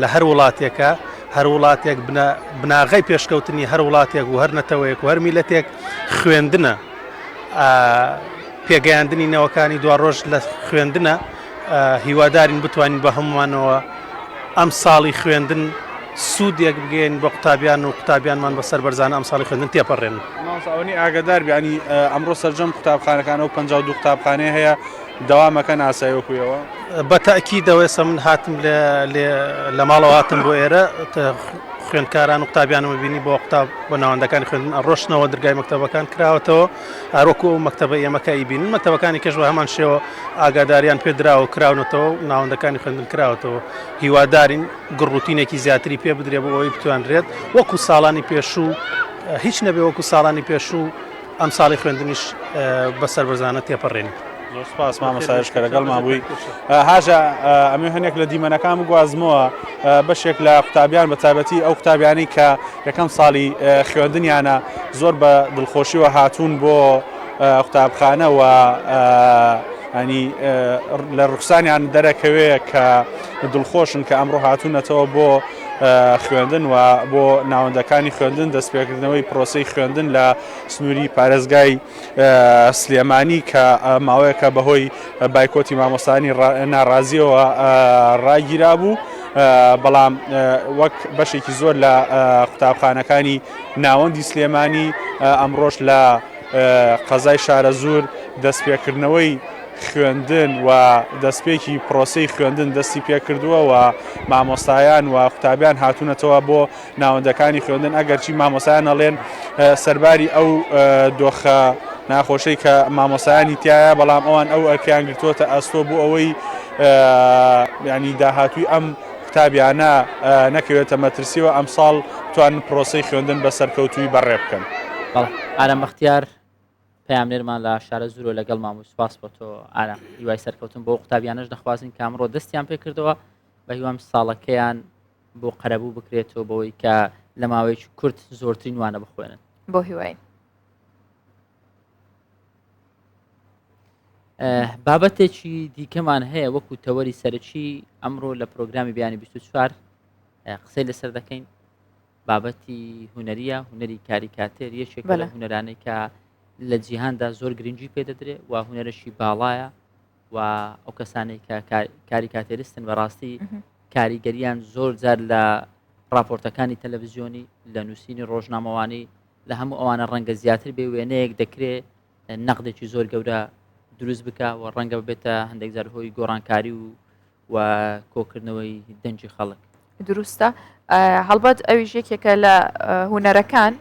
S21: لە هەر وڵاتێکە هەر وڵاتێک بناغەی پێشکەوتنی هەر وڵاتێک و هەر نەتەوەیەک و هەر میلەتێک خوێندنە پێگەیاندنی نەوەکانی دواڕۆژ لە خوێندنە هیوادارین بتوانین بە هەموومانەوە ئەم ساڵی خوێندن سوودێک بگەین بە قوتابیان و قوتابیانمان بە سەربەرزانە ئەم ساڵی خوێندن تێپەڕێنن.
S20: مامۆستا ئەوەنی ئاگادار بی ینی ئەمڕۆ سەرجەم قوتابخانەکان ئەو 52 قوتابخانەیە هەیە دەوامەکەن ئاسایی وەکو ئێوە؟
S21: بە تەئکیدەوە ئێستا من هاتم لە ماڵەوە هاتم بۆ ئێرە خوێندکاران و قوتابیانم بینی بۆ قوتاب بۆ ناوەندەکانی خوێندن ئەڕۆشتنەوە درگای مەکتەبەکان کراوەتەوە هەروەکو ئەو مەکتەبە ئێمە کە ئەیبینن مەکتەبەکانی کەش بە هەمان شێوە ئاگاداریان پێ دراوە کراونەتەوە و ناوەندەکانی خوێندن کراوەتەوە هیوادارین گڕوتینێکی زیاتری پێ بدرێ بۆ ئەوەی بتوانرێت وەکو ساڵانی پێشوو هیچ نەبێ وەکو ساڵانی پێشوو ئەم ساڵی خوێندنیش بە سەربەرزانە تێپەڕێنین.
S20: زۆر سپاس مامۆستا هێرش کە لەگەڵمان بووی. هاژە ئەمێ هەنێک لە دیمەنەکان بگوازمەوە بەشێک لە قوتابیان بە تایبەتی ئەو قوتابیانەی کە یەکەم ساڵی خوێندنیانە زۆر بە دڵخۆشیوە هاتوون بۆ قوتابخانە و ینی لە ڕوخسانیان دەرەکەوێ کە دڵخۆشن کە ئەمڕۆ هاتوونەتەوە بۆ خوێندن و بۆ ناوەندەکانی خوێندن دەستپێکردنەوەی پرۆسی خوێندن لە سنووری پارێزگای سلێمانی کە ماوەیەکە بەهۆی بایکۆتی مامۆستانی ناڕازیەوە ڕاگیرابوو. بەڵام وەک بەشێکی زۆر لە قوتابخانەکانی ناوەندی سلێمانی ئەمڕۆش لە قەزای شارەزوور دەستپێکردنەوەی خوێندن و دەستپێکی پرۆسەی خوێندن دەستی پێکردووە و مامۆستایان و قوتابیان هاتوونەتەوە بۆ ناوەندەکانی خوێندن ئەگەرچی مامۆستایان ئەڵێن سەرباری ئەو دۆخە ناخۆشەی کە مامۆستایانی تایە بەڵام ئەوان ئەو ئەرکیان گرتووەتە ئەستۆ بۆ ئەوەی ینی داهاتووی ئەم قوتابیانە نەکەوێتە مەترسیەوە ئەمساڵ توان پرۆسی خوێندن بە سەرکەوتووی بەڕێ بکەن.
S2: ئارام بەختیار پەیامنێرمان لە شارە زورۆ لەگەڵمان بوو سپاس بۆ تۆ ئارام هیوای سەرکەوتن بۆ قوتابیانەش دەخوازین کە ئەمڕۆ دەستیان پێکردەوە بە هیوام ساڵەکەیان بۆ قەرەبوو بکرێتەوە بەوەی کە لە ماوەیەکی کورت زۆرترین وانە بخوێنن
S1: بۆ هیواین.
S2: بابەتێکی دیکەمان هەیە وەکو تەوەری سەرەکی ئەمڕۆ لە پرۆگرامی بیانی 24 قسەی لەسەر دەکەین بابەتی هونەریە هونەری کاریکاتێر یەکێک لە هونەرانەی کە لە جیهاندا زۆر گرنگی پێدەدرێ و هونەرەشی باڵایە و ئەو کەسانێک کە کاریکاتێرستن بەڕاستی کاریگەریان زۆر جار لە راپۆرتەکانی تەلەڤزیۆنی لە نووسینی ڕۆژنامەوانی لە هەموو ئەوانە ڕەنگە زیاتر بێ وێنەیەک دەکرێ نەقدێکی زۆر گەورە دروست بکە و ڕەنگە ببێتە هەندێک جار هۆی گۆڕانکاری و و کۆکردنەوەی دەنگی خەڵک.
S1: دروستە هەڵبەت ئەویش یەکێکە لە هونەرەکان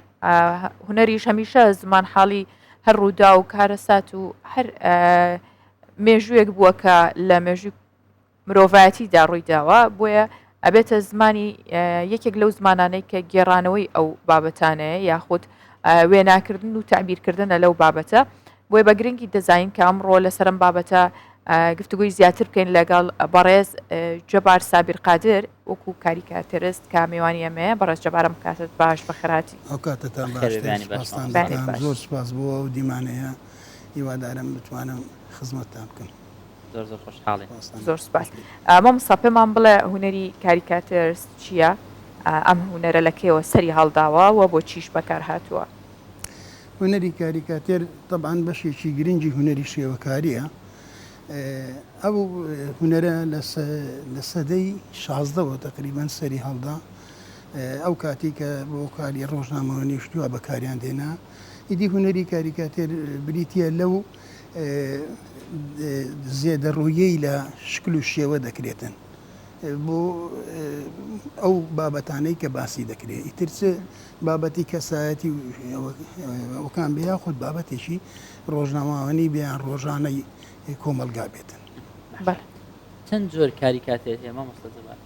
S1: هونەریش هەمیشە زمان حاڵی هەر ڕوودا و کارەسات و هەر مێژوویەک بووە کە لە مێژووی مرۆڤایەتیدا ڕوویداوە بۆیە ئەبێتە زمانی یەکێک لەو زمانانەی کە گێڕانەوەی ئەو بابەتانەیە یاخود وێناکردن و تعبیرکردنە لەو بابەتە بۆیە بە گرنگی دەزانین کە ئەمڕۆ لەسەر ئەم بابەتە گفتوگۆی زیاتر بکەین لەگەڵ بەڕێز جەبار سابیر قادر وەکو کاریکاتێرست کە میوانی ئێمەیە بەڕێز جەبار ئەم کاتەت باش بەخێرهاتی.
S4: ئەو کاتەتان
S2: بەخێر
S4: باشتر
S2: بێنی باش
S4: سوپاستان
S2: مامۆستا.
S1: بەیانیت
S4: دەکەم
S1: باش.
S4: زۆر سوپاس بۆ ئەو دیمانەیە هیوادارم بتوانم خزمەتتان بکەم.
S2: زۆر زۆر خۆشحاڵین.
S4: سوپاستان
S1: زۆر
S4: دەکەم.
S1: سوپاس. مامۆستا پێمان بڵێ هونەری کاریکاتێرست چییە؟ ئەم هونەرە لە کەیەوە سەری هەڵداوە و بۆچیش بەکار هاتووە؟
S4: هونەری کاریکاتێر تەبعەن بەشێکی گرنگی هونەری شێوەکارییە. ئەو هونەرە لە سەدەی شازدەوە تەقریبەن سەری هەڵدا. ئەو کاتی کە بۆ کاری ڕۆژنامەوانیش دوا بەکاریان دێنا. ئیدی هونەری کاریکاتێر بریتییە لەو زێدەڕۆییەی لە شکل و شێوە دەکرێتن. بۆ ئەو بابەتانەی کە باسی دەکرێت ئیتر چ بابەتی کەسایەتی و ئەوکان بێ یاخود بابەتێکی ڕۆژنامەوانی بێ یان ڕۆژانەی کۆمەڵگا بێتن.
S1: بەڵێ.
S2: چەند جۆر کاریکاتێر هەیە مامۆستا جەبار؟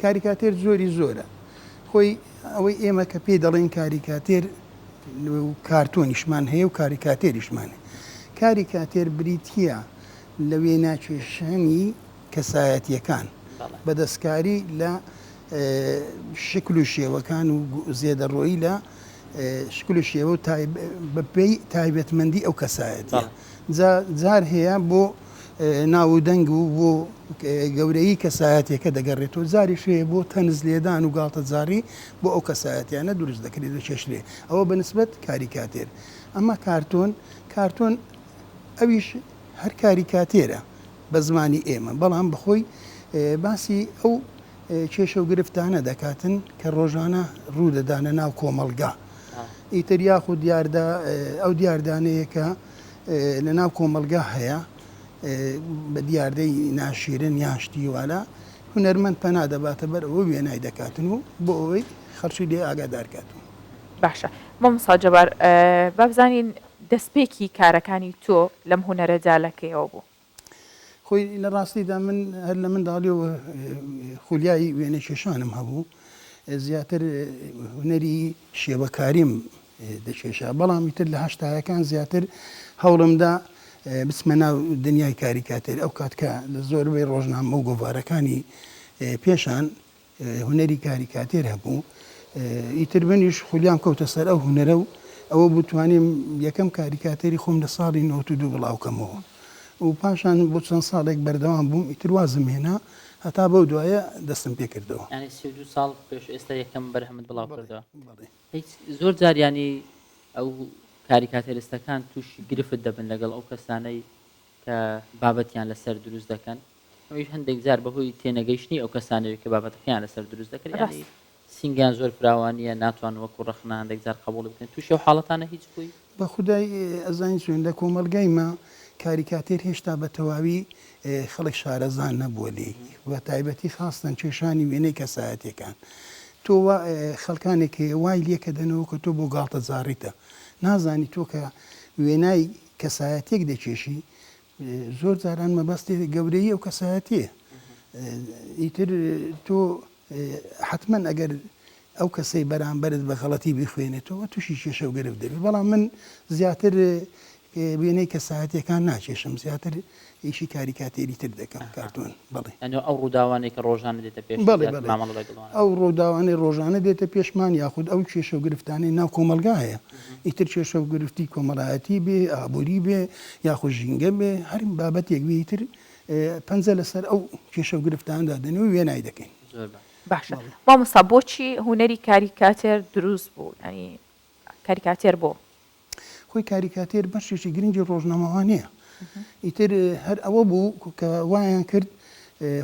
S4: کاریکاتێر جۆری زۆرە. خۆی ئەوەی ئێمە کە پێی دەڵێین کاریکاتێر و کارتۆنیشمان هەیە و کاریکاتێریشمان هەیە. کاریکاتێر بریتییە لە وێناکێشانی کەسایەتییەکان بە دەستکاری لە شکل و شێوەکان و زێدەڕۆیی لە شکل و شێوە و بەپێی تایبەتمەندی ئەو کەسایەتیە جا جار هەیە بۆ ناو و دەنگ و بۆ گەورەیی کەسایەتیەکە دەگەڕێتەوە جاریش هەیە بۆ تەنز لێدان و گاڵتەجاڕی بۆ ئەو کەسایەتیانە دروست دەکرێت دەکێشرێ ئەوە بە نسبەت کاریکاتێر ئەما کارتۆن کارتۆن ئەویش هەر کاریکاتێرە بە زمانی ئێمە، بەڵام بەخۆی باسی ئەو کێشە و گرفتانە دەکاتن کە ڕۆژانە ڕوو دەدانە ناو کۆمەڵگا. ئیتر یاخود دیاردە ئەو دیاردانەیە کە لە ناو کۆمەڵگا هەیە بە دیاردەی ناشیرن یان شتی والە هونەرمەند پەنا دەباتە بەر ئەوە وێنای دەکاتن و بۆ ئەوەی خەڵکی لێ ئاگادار کاتن.
S1: باشە مامۆستا جەبار با بزانین دەستپێکی کارەکانی تۆ لەم هونەرەدا لە کەیەوە بوو؟
S4: خۆی لە ڕاستیدا من هەر لە منداڵیەوە خولیای وێنەکێشانم هەبوو، زیاتر هونەری شێوەکاریم دەکێشا، بەڵام ئیتر لە هەشتایەکان زیاتر هەوڵمدا بچمە ناو دنیای کاریکاتێر، ئەو کات کە لە زۆربەی ڕۆژنامە و گۆڤارەکانی پێشان هونەری کاریکاتێر هەبوو، ئیتر منیش خولیام کەوتە سەر ئەو هونەرە و ئەوە بوو توانیم یەکەم کاریکاتێری خۆم لە ساڵی 92 بڵاوکەمەوە و پاشان بۆ چەند ساڵێک بەردەوام بووم، ئیتر وازم هێنا هەتا بەو دوایە دەستم پێ کردەوە.
S2: یانی 32 ساڵ پێش ئێستا یەکەم بەرهەمت بڵاو کردەوە؟
S4: بەڵێ.
S2: هیچ زۆر جار یانی ئەو کاریکاتێرستەکان تووشی گرفت دەبن لەگەڵ ئەو کەسانەی کە بابەتیان لەسەر دروست دەکەن. ئەویش هەندێک جار بەهۆی تێنەگەیشتنی ئەو کەسانەوەی کە بابەتەکەیان لەسەر دروست دەکرێت یانی سینگیان زۆر فراوان نییە ناتوان وەکو ڕەخنە هەندێک جار قبوڵی بکەن تووشی ئەو حاڵەتانە هیچ بووی؟
S4: بە خودای ئەزانی چۆن لە کۆمەڵگای مە کاریکاتێر هێشتا بە تەواوی خەڵک شارەزا نەبووە لێی بە تایبەتی خاستەن کێشانی وێنەی کەسایەتیەکان تۆ وا خەڵکانێک هەیە وای لێکەدەنەوە کە تۆ بۆ گاڵتەجاڕیتە نازانی تۆ کە وێنای کەسایەتیەک دەکێشی زۆر جاران مەبەستی گەورەی ئەو کەسایەتیە ئیتر تۆ حەتمەن ئەگەر ئەو کەسەی بەرامبەرت بە غەڵەتی بیخوێنێتەوە تووشی کێشە و گرفت دەبی بەڵام من زیاتر وێنەی کەسایەتیەکان ناکێشم زیاتر ئیشی کاریکاتێری تر دەکەم کارتۆن بەڵێ.
S2: یانی ئەو ڕووداوانەی کە ڕۆژانە دێتە پێش
S4: بەڵێ بەڵێ
S2: مامەڵە لەگەڵ وانە
S4: ئەو ڕووداوانەی ڕۆژانە دێتە پێشمان یاخود ئەو کێشە و گرفتانەی ناو کۆمەڵگا هەیە ئیتر کێشە و گرفتی کۆمەڵایەتی بێ ئابووری بێ یاخود ژینگە بێ هەر بابەتێک بێ ئیتر پەنجە لەسەر ئەو کێشە و گرفتانە دادەنێ و وێنای دەکەین.
S2: زۆر باش.
S1: باشە مامۆستا بۆچی هونەری کاریکاتێر دروست بوو یانی کاریکاتێر بۆ؟
S4: خۆی کاریکاتێر بەشێکی گرنگی ڕۆژنامەوانییە. ئیتر هەر ئەوە بوو کە وایان کرد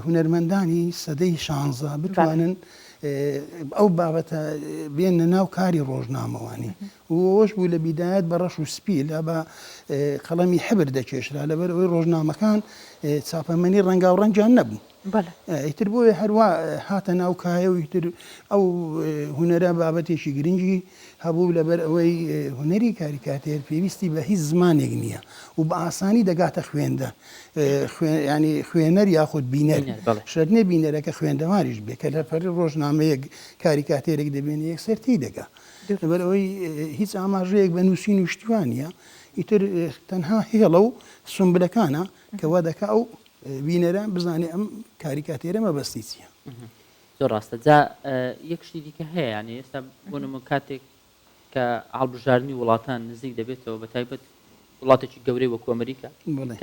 S4: هونەرمەندانی سەدەی شانزە بتوانن ئەو بابەتە بێننە ناو کاری ڕۆژنامەوانی و ئەوەش بوو لە بیدایەت بە ڕەش و سپی لە بە قەڵەمی حبر دەکێشرا لەبەر ئەوەی ڕۆژنامەکان چاپەمەنی ڕەنگاوڕەنگیان نەبوو. ئیتر بۆیە هەروا هاتە ناو کایە و ئیتر ئەو هونەرە بابەتێکی گرنگی هەبوو لەبەر ئەوەی هونەری کاریکاتێر پێویستی بە هیچ زمانێک نییە و بە ئاسانی دەگاتە خوێندە ینی خوێنەر یاخود بینەر شەرت نییە بینەرەکە خوێندەواریش بێ کە لە پەری ڕۆژنامەیەک کاریکاتێرێک دەبینێ یەکسەر تێی دەگا لەبەر ئەوەی هیچ ئاماژەیەک بە نووسین و شتیوان نییە ئیتر تەنها هێڵە و سمبلەکانە کە وا دەکا ئەو بینەرە بزانێ ئەم کاریکاتێرە مەبەستی چییە.
S2: زۆر ڕاستە جا یەک شتی دیکە هەیە یانی ئێستا بۆ نموونە کاتێک کە هەڵبژاردنی وڵاتان نزیک دەبێتەوە بە تایبەت وڵاتێکی گەورەی وەکو ئەمریکا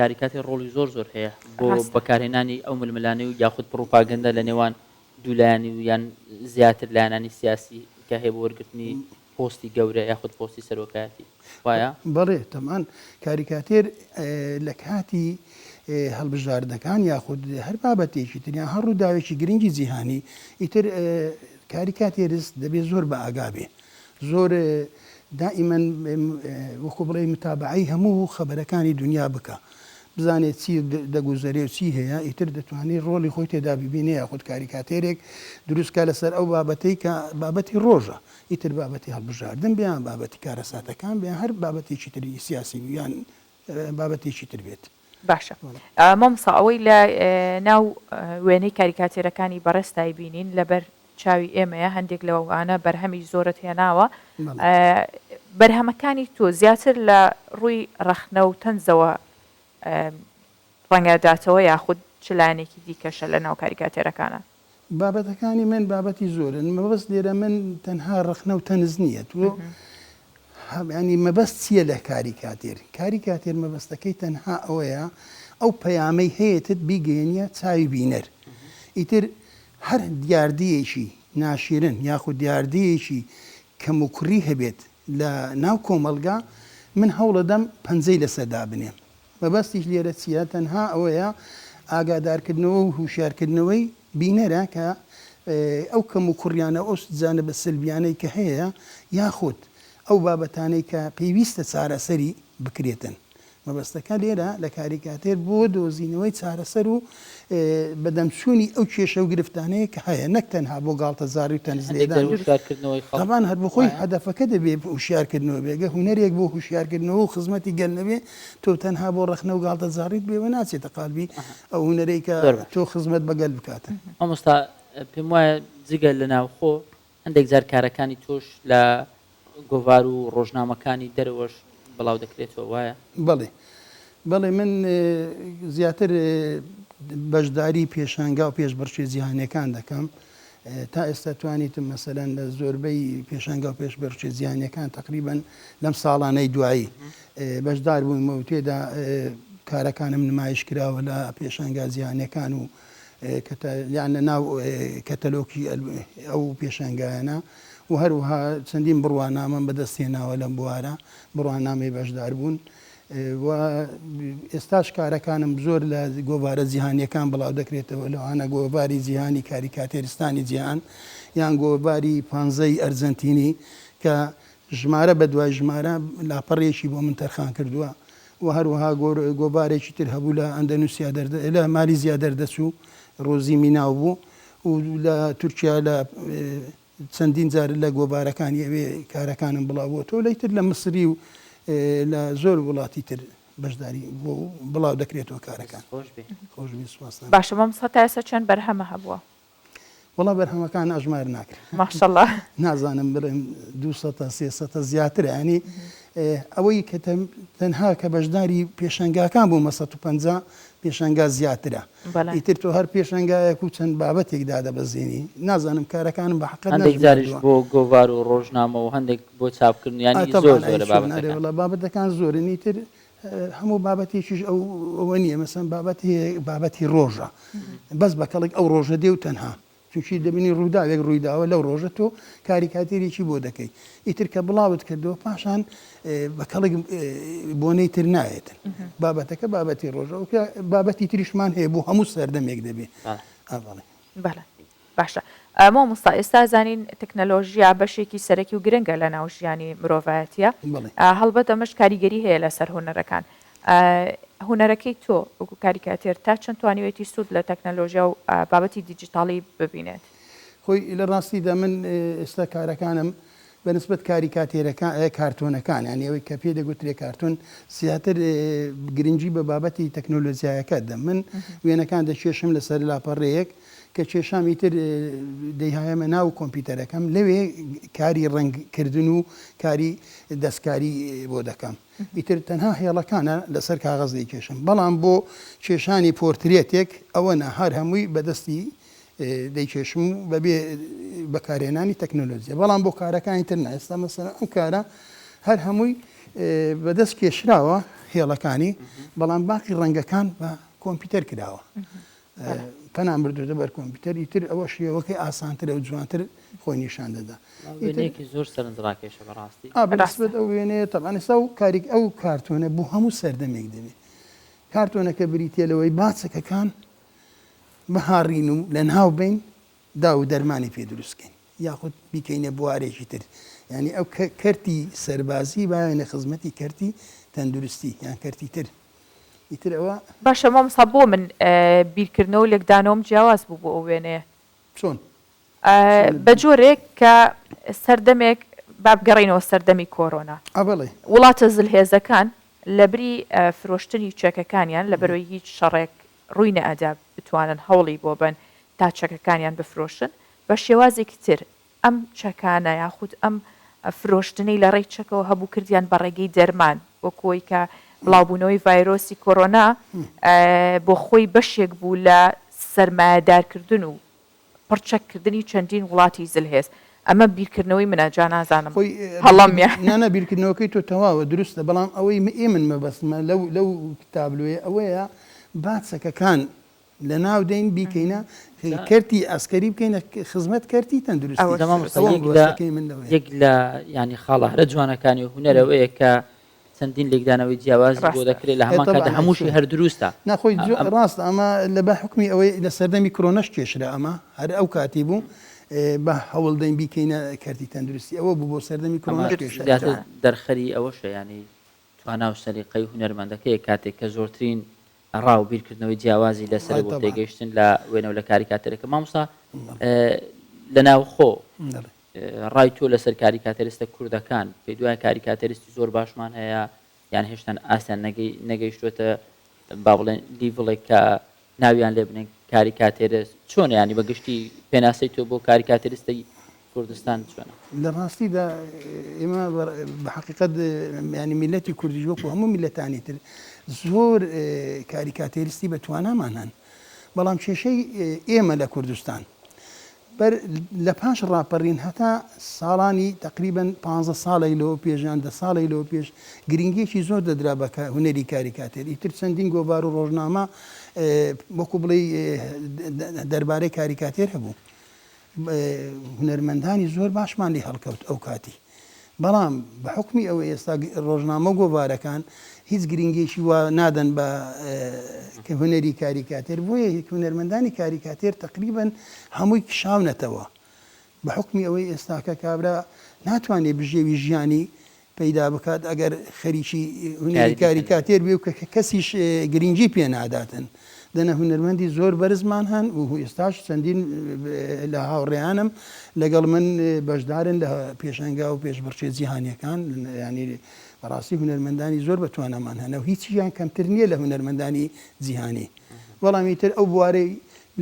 S2: کاریکاتێر ڕۆڵی زۆر زۆر هەیە بۆ بەکارهێنانی ئەو ململانێ و یاخود پڕوپاگەندە لە نێوان دوو لایەنی و یان زیاتر لایەنانی سیاسی کە هەیە بۆ وەرگرتنی پۆستی گەورە یاخود پۆستی سەرۆکایەتی وایە؟
S4: بەڵێ تەبعەن کاریکاتێر لە کاتی هەڵبژاردنەکان یاخود هەر بابەتێکی تر یان هەر ڕووداوێکی گرنگی جیهانی ئیتر کاریکاتێرست دەبێ زۆر بە ئاگا بێ زۆر دائیمەن وەکو بڵێ متابعەی هەموو خەبەرەکانی دنیا بکا بزانێت چی دەگوزەرێ و چی هەیە ئیتر دەتوانێت ڕۆڵی خۆی تێدا ببینێ یاخود کاریکاتێرێک دروست کا لەسەر ئەو بابەتەی کە بابەتی ڕۆژە ئیتر بابەتی هەڵبژاردن بێ یان بابەتی کارەساتەکان بێ یان هەر بابەتێکی تری سیاسی یان بابەتێکی تر بێت.
S1: باشە مامۆستا ئەوەی لە ناو وێنەی کاریکاتێرەکانی بەڕێزتای بینین لەبەر چاوی ئێمەیە هەندێک لەوانە بەرهەمی زۆرت هێناوە بەرهەمەکانی تۆ زیاتر لە ڕووی ڕەخنە و تەنزەوە ڕەنگە داتەوە یاخود چ لایەنێکی دیکەشە لە ناو کاریکاتێرەکانە؟
S4: بابەتەکانی من بابەتی زۆرن مەبەست لێرە من تەنها ڕەخنە و تەنز نییە تۆ ینی مەبەست چییە لە کاریکاتێر کاریکاتێر مەبەستەکەی تەنها ئەوەیە ئەو پەیامەی هەیەتت بیگەیەنیە چاوی بینەر ئیتر هەر دیاردەیەکی ناشیرن یاخود دیاردەیەکی کەموکوڕی هەبێت لە ناو کۆمەڵگا من هەوڵەدەم پەنجەی لەسەر دابنێم مەبەستیش لێرە چییە؟ تەنها ئەوەیە ئاگادارکردنەوە و هوشیارکردنەوەی بینەرە کە ئەو کەموکوڕیانە و ئەو جانبە سلبیانەی کە هەیە یاخود ئەو بابەتانەی کە پێویستە چارەسەری بکرێتن. مەبەستەکە لێرە لە کاریکاتێر بۆ دۆزینەوەی چارەسەر و بەدەمچوونی ئەو کێشە و گرفتانەیە کە هەیە نەک تەنها بۆ گاڵتەجاڕی و تەنز لێدان و
S2: هوشیارکردنەوەی خەڵک
S4: تەبعەن هەر بۆ خۆی هەدەفەکە دەبێ هوشیارکردنەوە بێ گەر هونەرێک بۆ هوشیارکردنەوە و خزمەتی گەل نەبێ تۆ تەنها بۆ ڕەخنە و گاڵتەجاڕیت بێ وە ناچێتە قالبی ئەو هونەرەی کە تۆ خزمەت بە گەل بکاتن.
S2: مامۆستا پێم وایە جگە لە ناوخۆ هەندێک جار کارەکانی تۆش لە گۆڤار و ڕۆژنامەکانی دەرەوەش بڵاو دەکرێتەوە وایە؟
S4: بەڵێ بەڵێ من زیاتر بەشداری پێشانگا و پێشبڕکێ جیهانیەکان دەکەم تا ئێستا توانیتم مەسەلەن لە زۆربەی پێشانگا و پێشبڕکێ جیهانیەکان تەقریبەن لەم ساڵانەی دوایی بەشدار بوومە و تێدا کارەکانم نمایش کراوە لە پێشانگا جیهانیەکان و یان لە ناو کەتەلۆکی ئەو پێشانگایانە و هەروەها چەندین بڕوانامەم بەدەست هێناوە لەم بوارە، بڕوانامەی بەشداربوون. و ئێستاش کارەکانم زۆر لە گۆڤارە جیهانیەکان بڵاو دەکرێتەوە لەوانە گۆڤاری جیهانی کاریکاتێرستانی جیهان یان گۆڤاری پانزەی ئەرجەنتینی کە ژمارە بە دوای ژمارە لاپەڕێکی بۆ من تەرخان کردووە و هەروەها گۆڤارێکی تر هەبوو لە ئەندەنوسیا دەردە لە مالیزیا دەردەچوو ڕۆزی میناو بوو و لە تورکیا لە چەندین جار لە گۆڤارەکانی ئەوێ کارەکانم بڵاو بۆتەوە لە تر لە مسری و لە زۆر وڵاتی تر بەشداری بۆ بڵاو دەکرێتەوە کارەکان. خۆش بێ سوپاستان.
S1: باشە مامۆستا تا ئێستا چەند بەرهەمە هەبووە؟
S4: وەڵا بەرهەمەکان ئەژمار ناکرێن.
S1: ماشاءاللە.
S4: نازانم بڵێم دوو سەتە سێ سەتە زیاترە یانی ئەوەی کە تەنها کە بەشداری پێشەنگاکان بوومە 150 پێشەنگا زیاترە ئیتر تۆ هەر پێشەنگایەک و چەند بابەتێک دادەبەزێنی نازانم کارەکانم بە حەقت
S2: هەندێک جاریش بۆ گۆڤار و ڕۆژنامە و هەندێک بۆ چاپکردن یانی زۆر زۆرە بابەتەکان.
S4: بابەتەکان زۆرن ئیتر هەموو بابەتێکیش ئەو ئەوە نییە مەسەن بابەت هەیە بابەتی ڕۆژە بەس بە کەڵک ئەو ڕۆژە دێ و تەنها چونکی دەبینی ڕووداوێک ڕوویداوە لەو ڕۆژە تۆ کاریکاتێرێکی بۆ دەکەی ئیتر کە بڵاوت کردەوە پاشان بە کەڵک بۆنەی تر نایەتن بابەتەکە بابەتی ڕۆژە و بابەتی تریشمان هەیە بۆ هەموو سەردەمێک دەبێ ئەڵێ
S1: بەڵێ باشە مامۆستا ئێستا زانین تەکنەلۆژیا بەشێکی سەرەکی و گرنگە لە ناو ژیانی مرۆڤایەتیە هەڵبەت ئەمەش کاریگەری هەیە لەسەر هونەرەکان هونەرەکەی تۆ وەکو کاریکاتێر تا چەند توانیوێتی سوود لە تەکنەلۆژیا و بابەتی دیجیتاڵی ببینێت؟
S4: خۆی لە ڕاستیدا من ئێستا کارەکانم بە نسبەت کاریکاتێرەکان کارتۆنەکان یانی ئەوەی کە پێی دەگوترێ کارتۆن زیاتر گرنگی بە بابەتی تەکنۆلۆجیایەکە دەم من وێنەکان دەکێشم لەسەر لاپەڕەیەک کە کێشام ئیتر دەیهایەمە ناو کۆمپیوتەرەکەم لەوێ کاری ڕەنگ کردن و کاری دەستکاری بۆ دەکەم ئیتر تەنها هێڵەکانە لەسەر کاغەز دەیکێشم بەڵام بۆ کێشانی پۆرترێتێک ئەوە نا هەر هەمووی بەدەستی دەیکێشم و بەبێ بەکارهێنانی تەکنۆلۆجیا بەڵام بۆ کارەکانی تر نا ئێستا مەسەلەن ئەم کارە هەر هەمووی بەدەست کێشراوە هێڵەکانی بەڵام باقی ڕەنگەکان بە کۆمپیوتەر کراوە پەنام بردوتە بەر کۆمپیوتەر ئیتر ئەوە شێوەکەی ئاسانترە و جوانتر خۆی نیشان دەدا.
S2: وێنەیەکی زۆر سەرنجڕاکێشە بەڕاستی.
S4: ئا بەنسبەت ئەو وێنەیە تەبعەن ئێستا ئەو کاریک ئەو کارتۆنە بۆ هەموو سەردەمێک دەبێ. کارتۆنەکە بریتیە لەوەی با چەکەکان بهاڕین و لەناو بەین داو و دەرمانی پێ دروست کەین یاخود بیکەینە بوارێکی تر یانی ئەو کەرتی سەربازی باێنە خزمەتی کەرتی تەندروستی یان کەرتی تر. ئیتر ئەوە.
S1: باشە مامۆستا بۆ من بیرکردنەوە و لێکدانەوەم جیاواز بوو بۆ ئەو وێنەیە.
S4: چۆن؟
S1: بە جۆرێک کە سەردەمێک با بگەڕێینەوە سەردەمی کۆرۆنا.
S4: ئا بەڵێ.
S1: وڵاتە زلهێزەکان لەبری فرۆشتنی چەکەکانیان لەبەرئەوەی هیچ شەڕێک ڕووی نەئەدا بتوانن هەوڵی بۆ بەن تا چەکەکانیان بفرۆشن بە شێوازێکی تر ئەم چەکانە یاخود ئەم فرۆشتنەی لە ڕێی چەکەوە هەبوو کردیان بە ڕێگەی دەرمان وەکو ئەوەی کە بڵاوبوونەوەی ڤایرۆسی کۆرۆنا بۆ خۆی بەشێک بوو لە سەرمایەدارکردن و پڕچەککردنی چەندین وڵاتی زلهێز ئەمە بیرکردنەوەی منە جا نازانم
S4: خۆی
S1: هەڵەم یا
S4: نا نا بیرکردنەوەکەی تۆ تەواوە دروستە بەڵام ئەوەی ئێمن مەبەستمە لەو لەو تابلۆیە ئەوەیە با چەکەکان لەناو دەین بیکەینە کەرتی عەسکەری بکەینە خزمەت کەرتی تەندروستی.
S2: جا مامۆستا یەک لە یەک لە یانی خاڵە هەرە جوانەکانی هونەر ئەوەیە کە چەندین لێکدانەوەی جیاوازی بۆ دەکرێت لە هەمان کاتدا هەمووشی هەر دروستە.
S4: نا خۆی ڕاستە ئەمە لە بە حوکمی ئەوەی لە سەردەمی کرۆنەش کێشرا ئەمە هەر ئەو کاتی بوو بە هەوڵ دەین بیکەینە کەرتی تەندروستی ئەوە بوو بۆ سەردەمی کرۆنەش کێشرا.
S2: زیاتر دەرخەری ئەوەشە یانی توانا و سەلیقەی هونەرمەندەکەیە کاتێک کە زۆرترین ڕا و بیرکردنەوەی جیاوازی لەسەرە بۆ تێگەیشتن لە وێنە و لە کاریکاتێرەکە مامۆستا لە ناوخۆ ڕای تۆ لەسەر کاریکاتێرستە کوردەکان پێ دوای کاریکاتێرستی زۆر باشمان هەیە یان هێشتان ئاستیان نەگەیشتوێتە با بڵێن level ێک کە ناویان لێ بنێن کاریکاتێرست چۆنە یانی بە گشتی پێناسەی تۆ بۆ کاریکاتێرستی کوردستان چۆنە؟
S4: لە ڕاستیدا ئێمە بە حەقیقەت یانی میللەتی کوردیش وەکو هەموو میللەتانی تر زۆر کاریکاتێرستی بە توانامان هەن بەڵام کێشەی ئێمە لە کوردستان بەر لە پاش ڕاپەڕین هەتا ساڵانی تەقریبەن پانزە ساڵێک لەوە پێش یان دە ساڵێک لەوە پێش گرنگییەکی زۆر دەدرا بە هونەری کاریکاتێر ئیتر چەندین گۆڤار و ڕۆژنامە وەکو بڵێی دەربارەی کاریکاتێر هەبوو هونەرمەندانی زۆر باشمان لێ هەڵکەوت ئەو کاتی. بەڵام بە حوکمی ئەوەی ئێستا ڕۆژنامە و گۆڤارەکان هیچ گرنگیەکی وا نادەن بە هونەری کاریکاتێر بۆیە هونەرمەندانی کاریکاتێر تەقریبەن هەمووی کشاونەتەوە بە حوکمی ئەوەی ئێستاکە کابرا ناتوانێ بژێوی ژیانی پەیدا بکات ئەگەر خەریکی هونەری کاریکاتێر بێ و کە کەسیش گرنگی پێ ناداتن. دەنا هونەرمەندی زۆر بەرزمان هەن و ئێستاش چەندین لە هاوڕێیانم لەگەڵ من بەشدارن لە پێشەنگا و پێشبڕکێ جیهانیەکان یانی بەڕاستی هونەرمەندانی زۆر بە توانامان هەنە و هیچیان کەمتر نییە لە هونەرمەندانی جیهانی بەڵام ئیتر ئەو بوارەی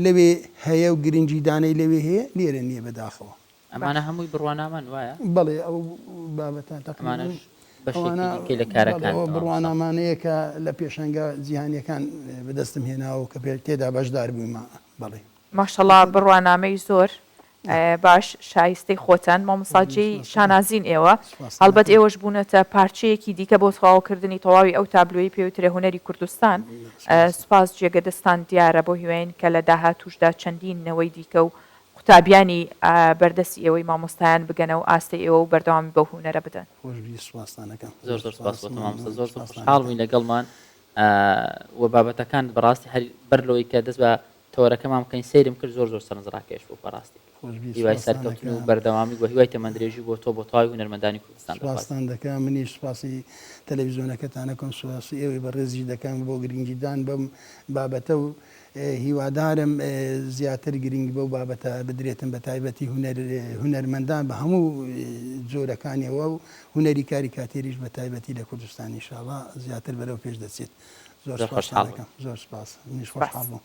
S4: لەوێ هەیە و گرنگی دانەی لەوێ هەیە لێرە نییە بەداخەوە.
S2: ئەمانە هەمووی بڕوانامەن وایە؟
S4: بەڵێ ئەو بابەتە تەقریبەن
S2: ئەمانەش بەشێکی دیکەی لە کارەکانتە
S4: ئەوە بڕوانامانەیە کە لە پێشانگا جیهانیەکان بەدەستم هێناوە و کە تێدا بەشدار بوویمە بەڵێ.
S1: ماشەڵا بڕوانامەی زۆر باش شایستەی خۆتان مامۆستا جێی شانازین ئێوە هەڵبەت ئێوەش بوونەتە پارچەیەکی دیکە بۆ تەواوکردنی تەواوی ئەو تابلۆی پێوترێ هونەری کوردستان سوپاس جێگە دەستان دیارە بۆ هیواین کە لە داهاتووشدا چەندین نەوەی دیکە و قوتابیانی بەردەستی ئێوەی مامۆستایان بگەنە و ئاستەی ئێوە و بەردەوامی بەو هونەرە بدەن.
S4: خۆش بی سوپاستان ئەکەم.
S2: زۆر زۆر سوپاس بۆ تۆ مامۆستا زۆر زۆر خۆشحاڵ بووین لەگەڵمان و بابەتەکانت بەڕاستی هەر بەر لەوەی کە دەست بە تەوەرەکەمان بکەین سەیرم کرد زۆر زۆر سەرنجڕاکێش بوو بەڕاستی هیوای سەرکەوتن و بەردەوامی و هیوای تەمەندرێژی بۆ تۆ بۆ تەواوی هونەرمەندانی کوردستان دەخوازم.
S4: سوپاستان دەکەم منیش سوپاسی تەلەفزیۆنەکەتان ئەکەم سوپاسی ئێوەی بەڕێزیش دەکەم بۆ گرنگیدان بەم بابەتە و هیوادارم زیاتر گرنگی بەو بابەتە بدرێتن بە تایبەتی هونەر هونەرمەندان بە هەموو جۆرەکانیەوە و هونەری کاریکاتێریش بە تایبەتی لە کوردستان ئینشاڵا زیاتر بەرەو پێش دەچێت زۆر
S2: زۆر
S4: سوپاستان
S2: خۆشحاڵ بووین.
S4: دەکەم زۆر سوپاس منیش خۆشحاڵ
S1: سوپاس.
S4: بووم.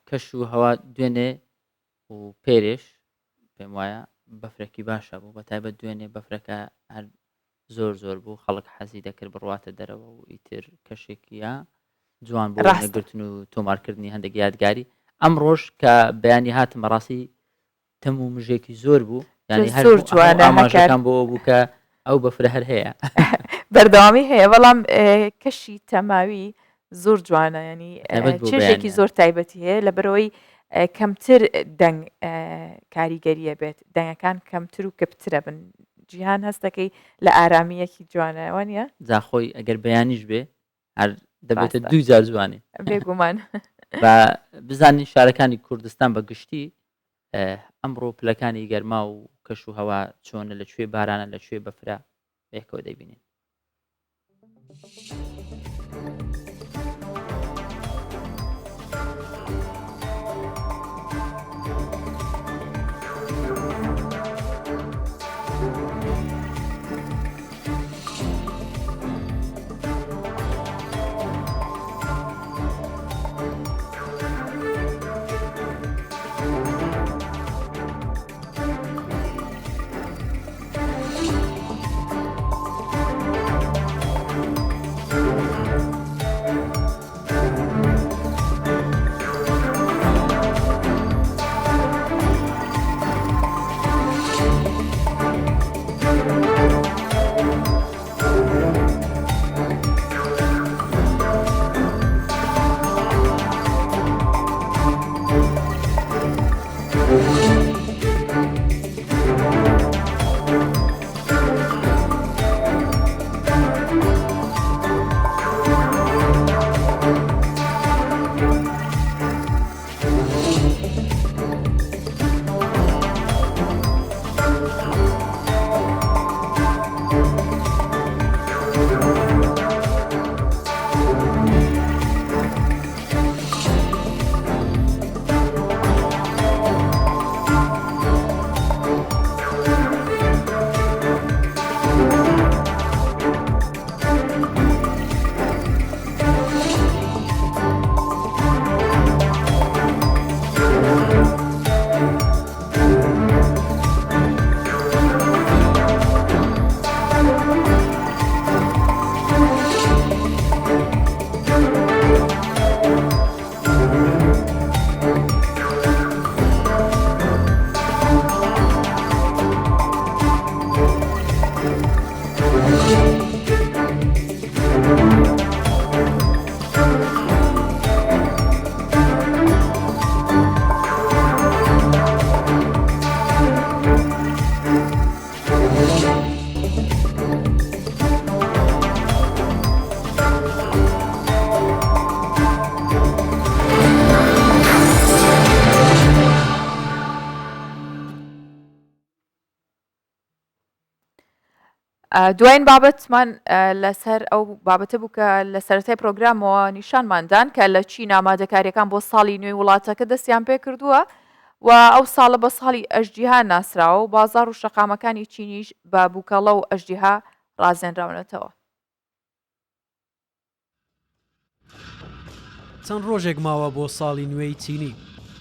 S2: کەش و هەوا دوێنێ و پێرێش پێم وایە بەفرەکی باشە بوو بە تایبەت دوێنێ بەفرەکە هەر زۆر زۆر بوو خەڵک حەزی دەکرد بڕواتە دەرەوە و ئیتر کەشێکیە جوان بۆ
S1: ڕاستە.
S2: نەگرتن و تۆمارکردنی هەندێک یادگاری ئەم ڕۆژ کە بەیانی هاتم بەڕاستی تەم و مژێکی زۆر بوو یانی هەر
S1: زۆر جوانە هەکار
S2: ئاماژەکان بۆ ئەوە بوو کە ئەو بەفرە هەر هەیە.
S1: بەردەوامی هەیە بەڵام کەشی تەماوی زۆر جوانە ینی
S2: تایبەت بۆ
S1: چێژێکی
S2: بەیانیان.
S1: زۆر تایبەتی هەیە لەبەرەوەی کەمتر دەنگ کاریگەریە بێت دەنگەکان کەمتر و کپترە بن جیهان هەستەکەی لە ئارامییەکی جوانە وانە؟
S2: جا خۆی ئەگەر بەیانیش بێ هەر دەبێتە
S1: ڕاستە
S2: دوو جار جوانی.
S1: بێگومان.
S2: با بزانین شارەکانی کوردستان بە گشتی ئەمڕۆ پلەکانی گەرما و کەش و هەوا چۆنە لە کوێ بارانە لە کوێ بەفرە بەیەکەوە دەیبینین.
S1: دوایین بابەتمان لەسەر ئەو بابەتە بوو کە لە سەرەتای پرۆگرامەوە نیشانماندان کە لە چین ئامادەکاریەکان بۆ ساڵی نوێی وڵاتەکە دەستیان پێکردووە و ئەو ساڵە بە ساڵی ئەژدیها ناسراوە و بازاڕ و شەقامەکانی چینیش بە بووکەڵە و ئەژدیها ڕازێنراونەتەوە.
S5: چەند ڕۆژێک ماوە بۆ ساڵی نوێی چینی،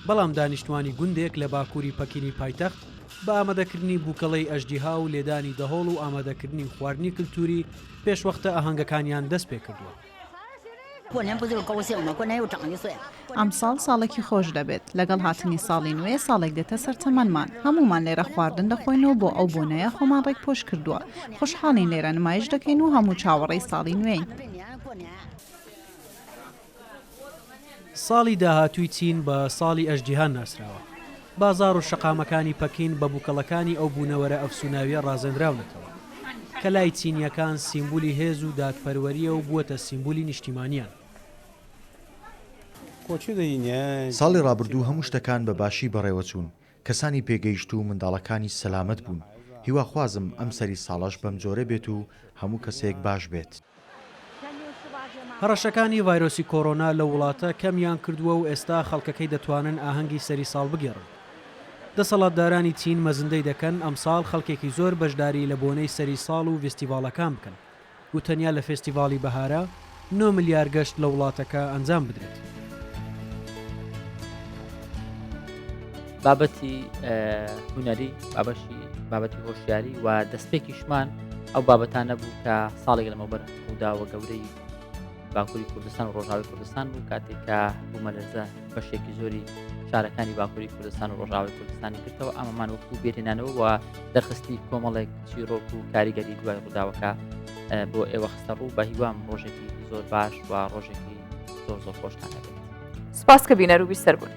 S5: بەڵام دانیشتوانی گوندێک لە باکووری پەکینی پایتەخت بە ئامادەکردنی بووکەڵەی ئەژدیها و لێدانی دەهۆڵ و ئامادەکردنی خواردنی کلتووری پێشوەختە ئاهەنگەکانیان دەستپێکردووە.
S22: ئەمساڵ ساڵێکی خۆش دەبێت، لەگەڵ هاتنی ساڵی نوێ ساڵێک دێتە سەر تەمەنمان، هەموومان لێرە خواردن دەخۆین و بۆ ئەو بۆنەیە خۆمان ڕێکپۆش کردووە، خۆشحاڵین لێرە نمایش دەکەین و هەموو چاوەڕێی ساڵی نوێین.
S5: ساڵی داهاتووی چین بە ساڵی ئەژدیهان ناسراوە. بازاڕ و شەقامەکانی پەکین بە بووکەڵەکانی ئەو بوونەوەرە ئەفسووناوییە ڕازێنراونەتەوە، کە لای چینییەکان سیمبولی هێز و دادپەروەرییە و بووەتە سیمبولی نیشتیمانیان.
S23: ساڵی ڕابردوو هەموو شتەکان بە باشی بەڕێوەچوون، کەسانی پێگەیشتوو و منداڵەکانیش سەلامەت بوون، هیواخوازم ئەم سەری ساڵەش بەمجۆرە بێت و هەموو کەسێک باش بێت.
S5: هەڕەشەکانی ڤایرۆسی کۆرۆنا لەو وڵاتە کەمیان کردووە و ئێستا خەڵکەکەی دەتوانن ئاهەنگی سەری ساڵ بگێڕن. دەسەڵاتدارانی چین مەزندەی دەکەن ئەمساڵ خەڵکێکی زۆر بەشداری لە بۆنەی سەری ساڵ و ڤیستیڤاڵەکان بکەن و تەنیا لە فێستیڤاڵی بەهارە نۆ ملیار گەشت لە وڵاتەکە ئەنجام بدرێت.
S2: بابەتی هونەری بابەشی بابەتی هۆشیاری و دەستپێکیشمان ئەو بابەتانە بوو کە ساڵێک لەمەوبەر ڕووداوە گەورەی باکووری کوردستان و ڕۆژاوی کوردستان بوو کاتێک کە بوومەلەرزە بەشێکی زۆری شارەکانی باکووری کوردستان و ڕۆژاوی کوردستانی گرتەوە ئەمەمان وەکو بێرێنانەوە و دەرخستی کۆمەڵێک چیرۆک و کاریگەری دوای ڕووداوەکە بۆ ئێوە خستە ڕوو بە هیوام ڕۆژێکی زۆر باش و ڕۆژێکی زۆر زۆر خۆشتان هەبێت
S1: سپاس کە بینەر و بیسەر بوون.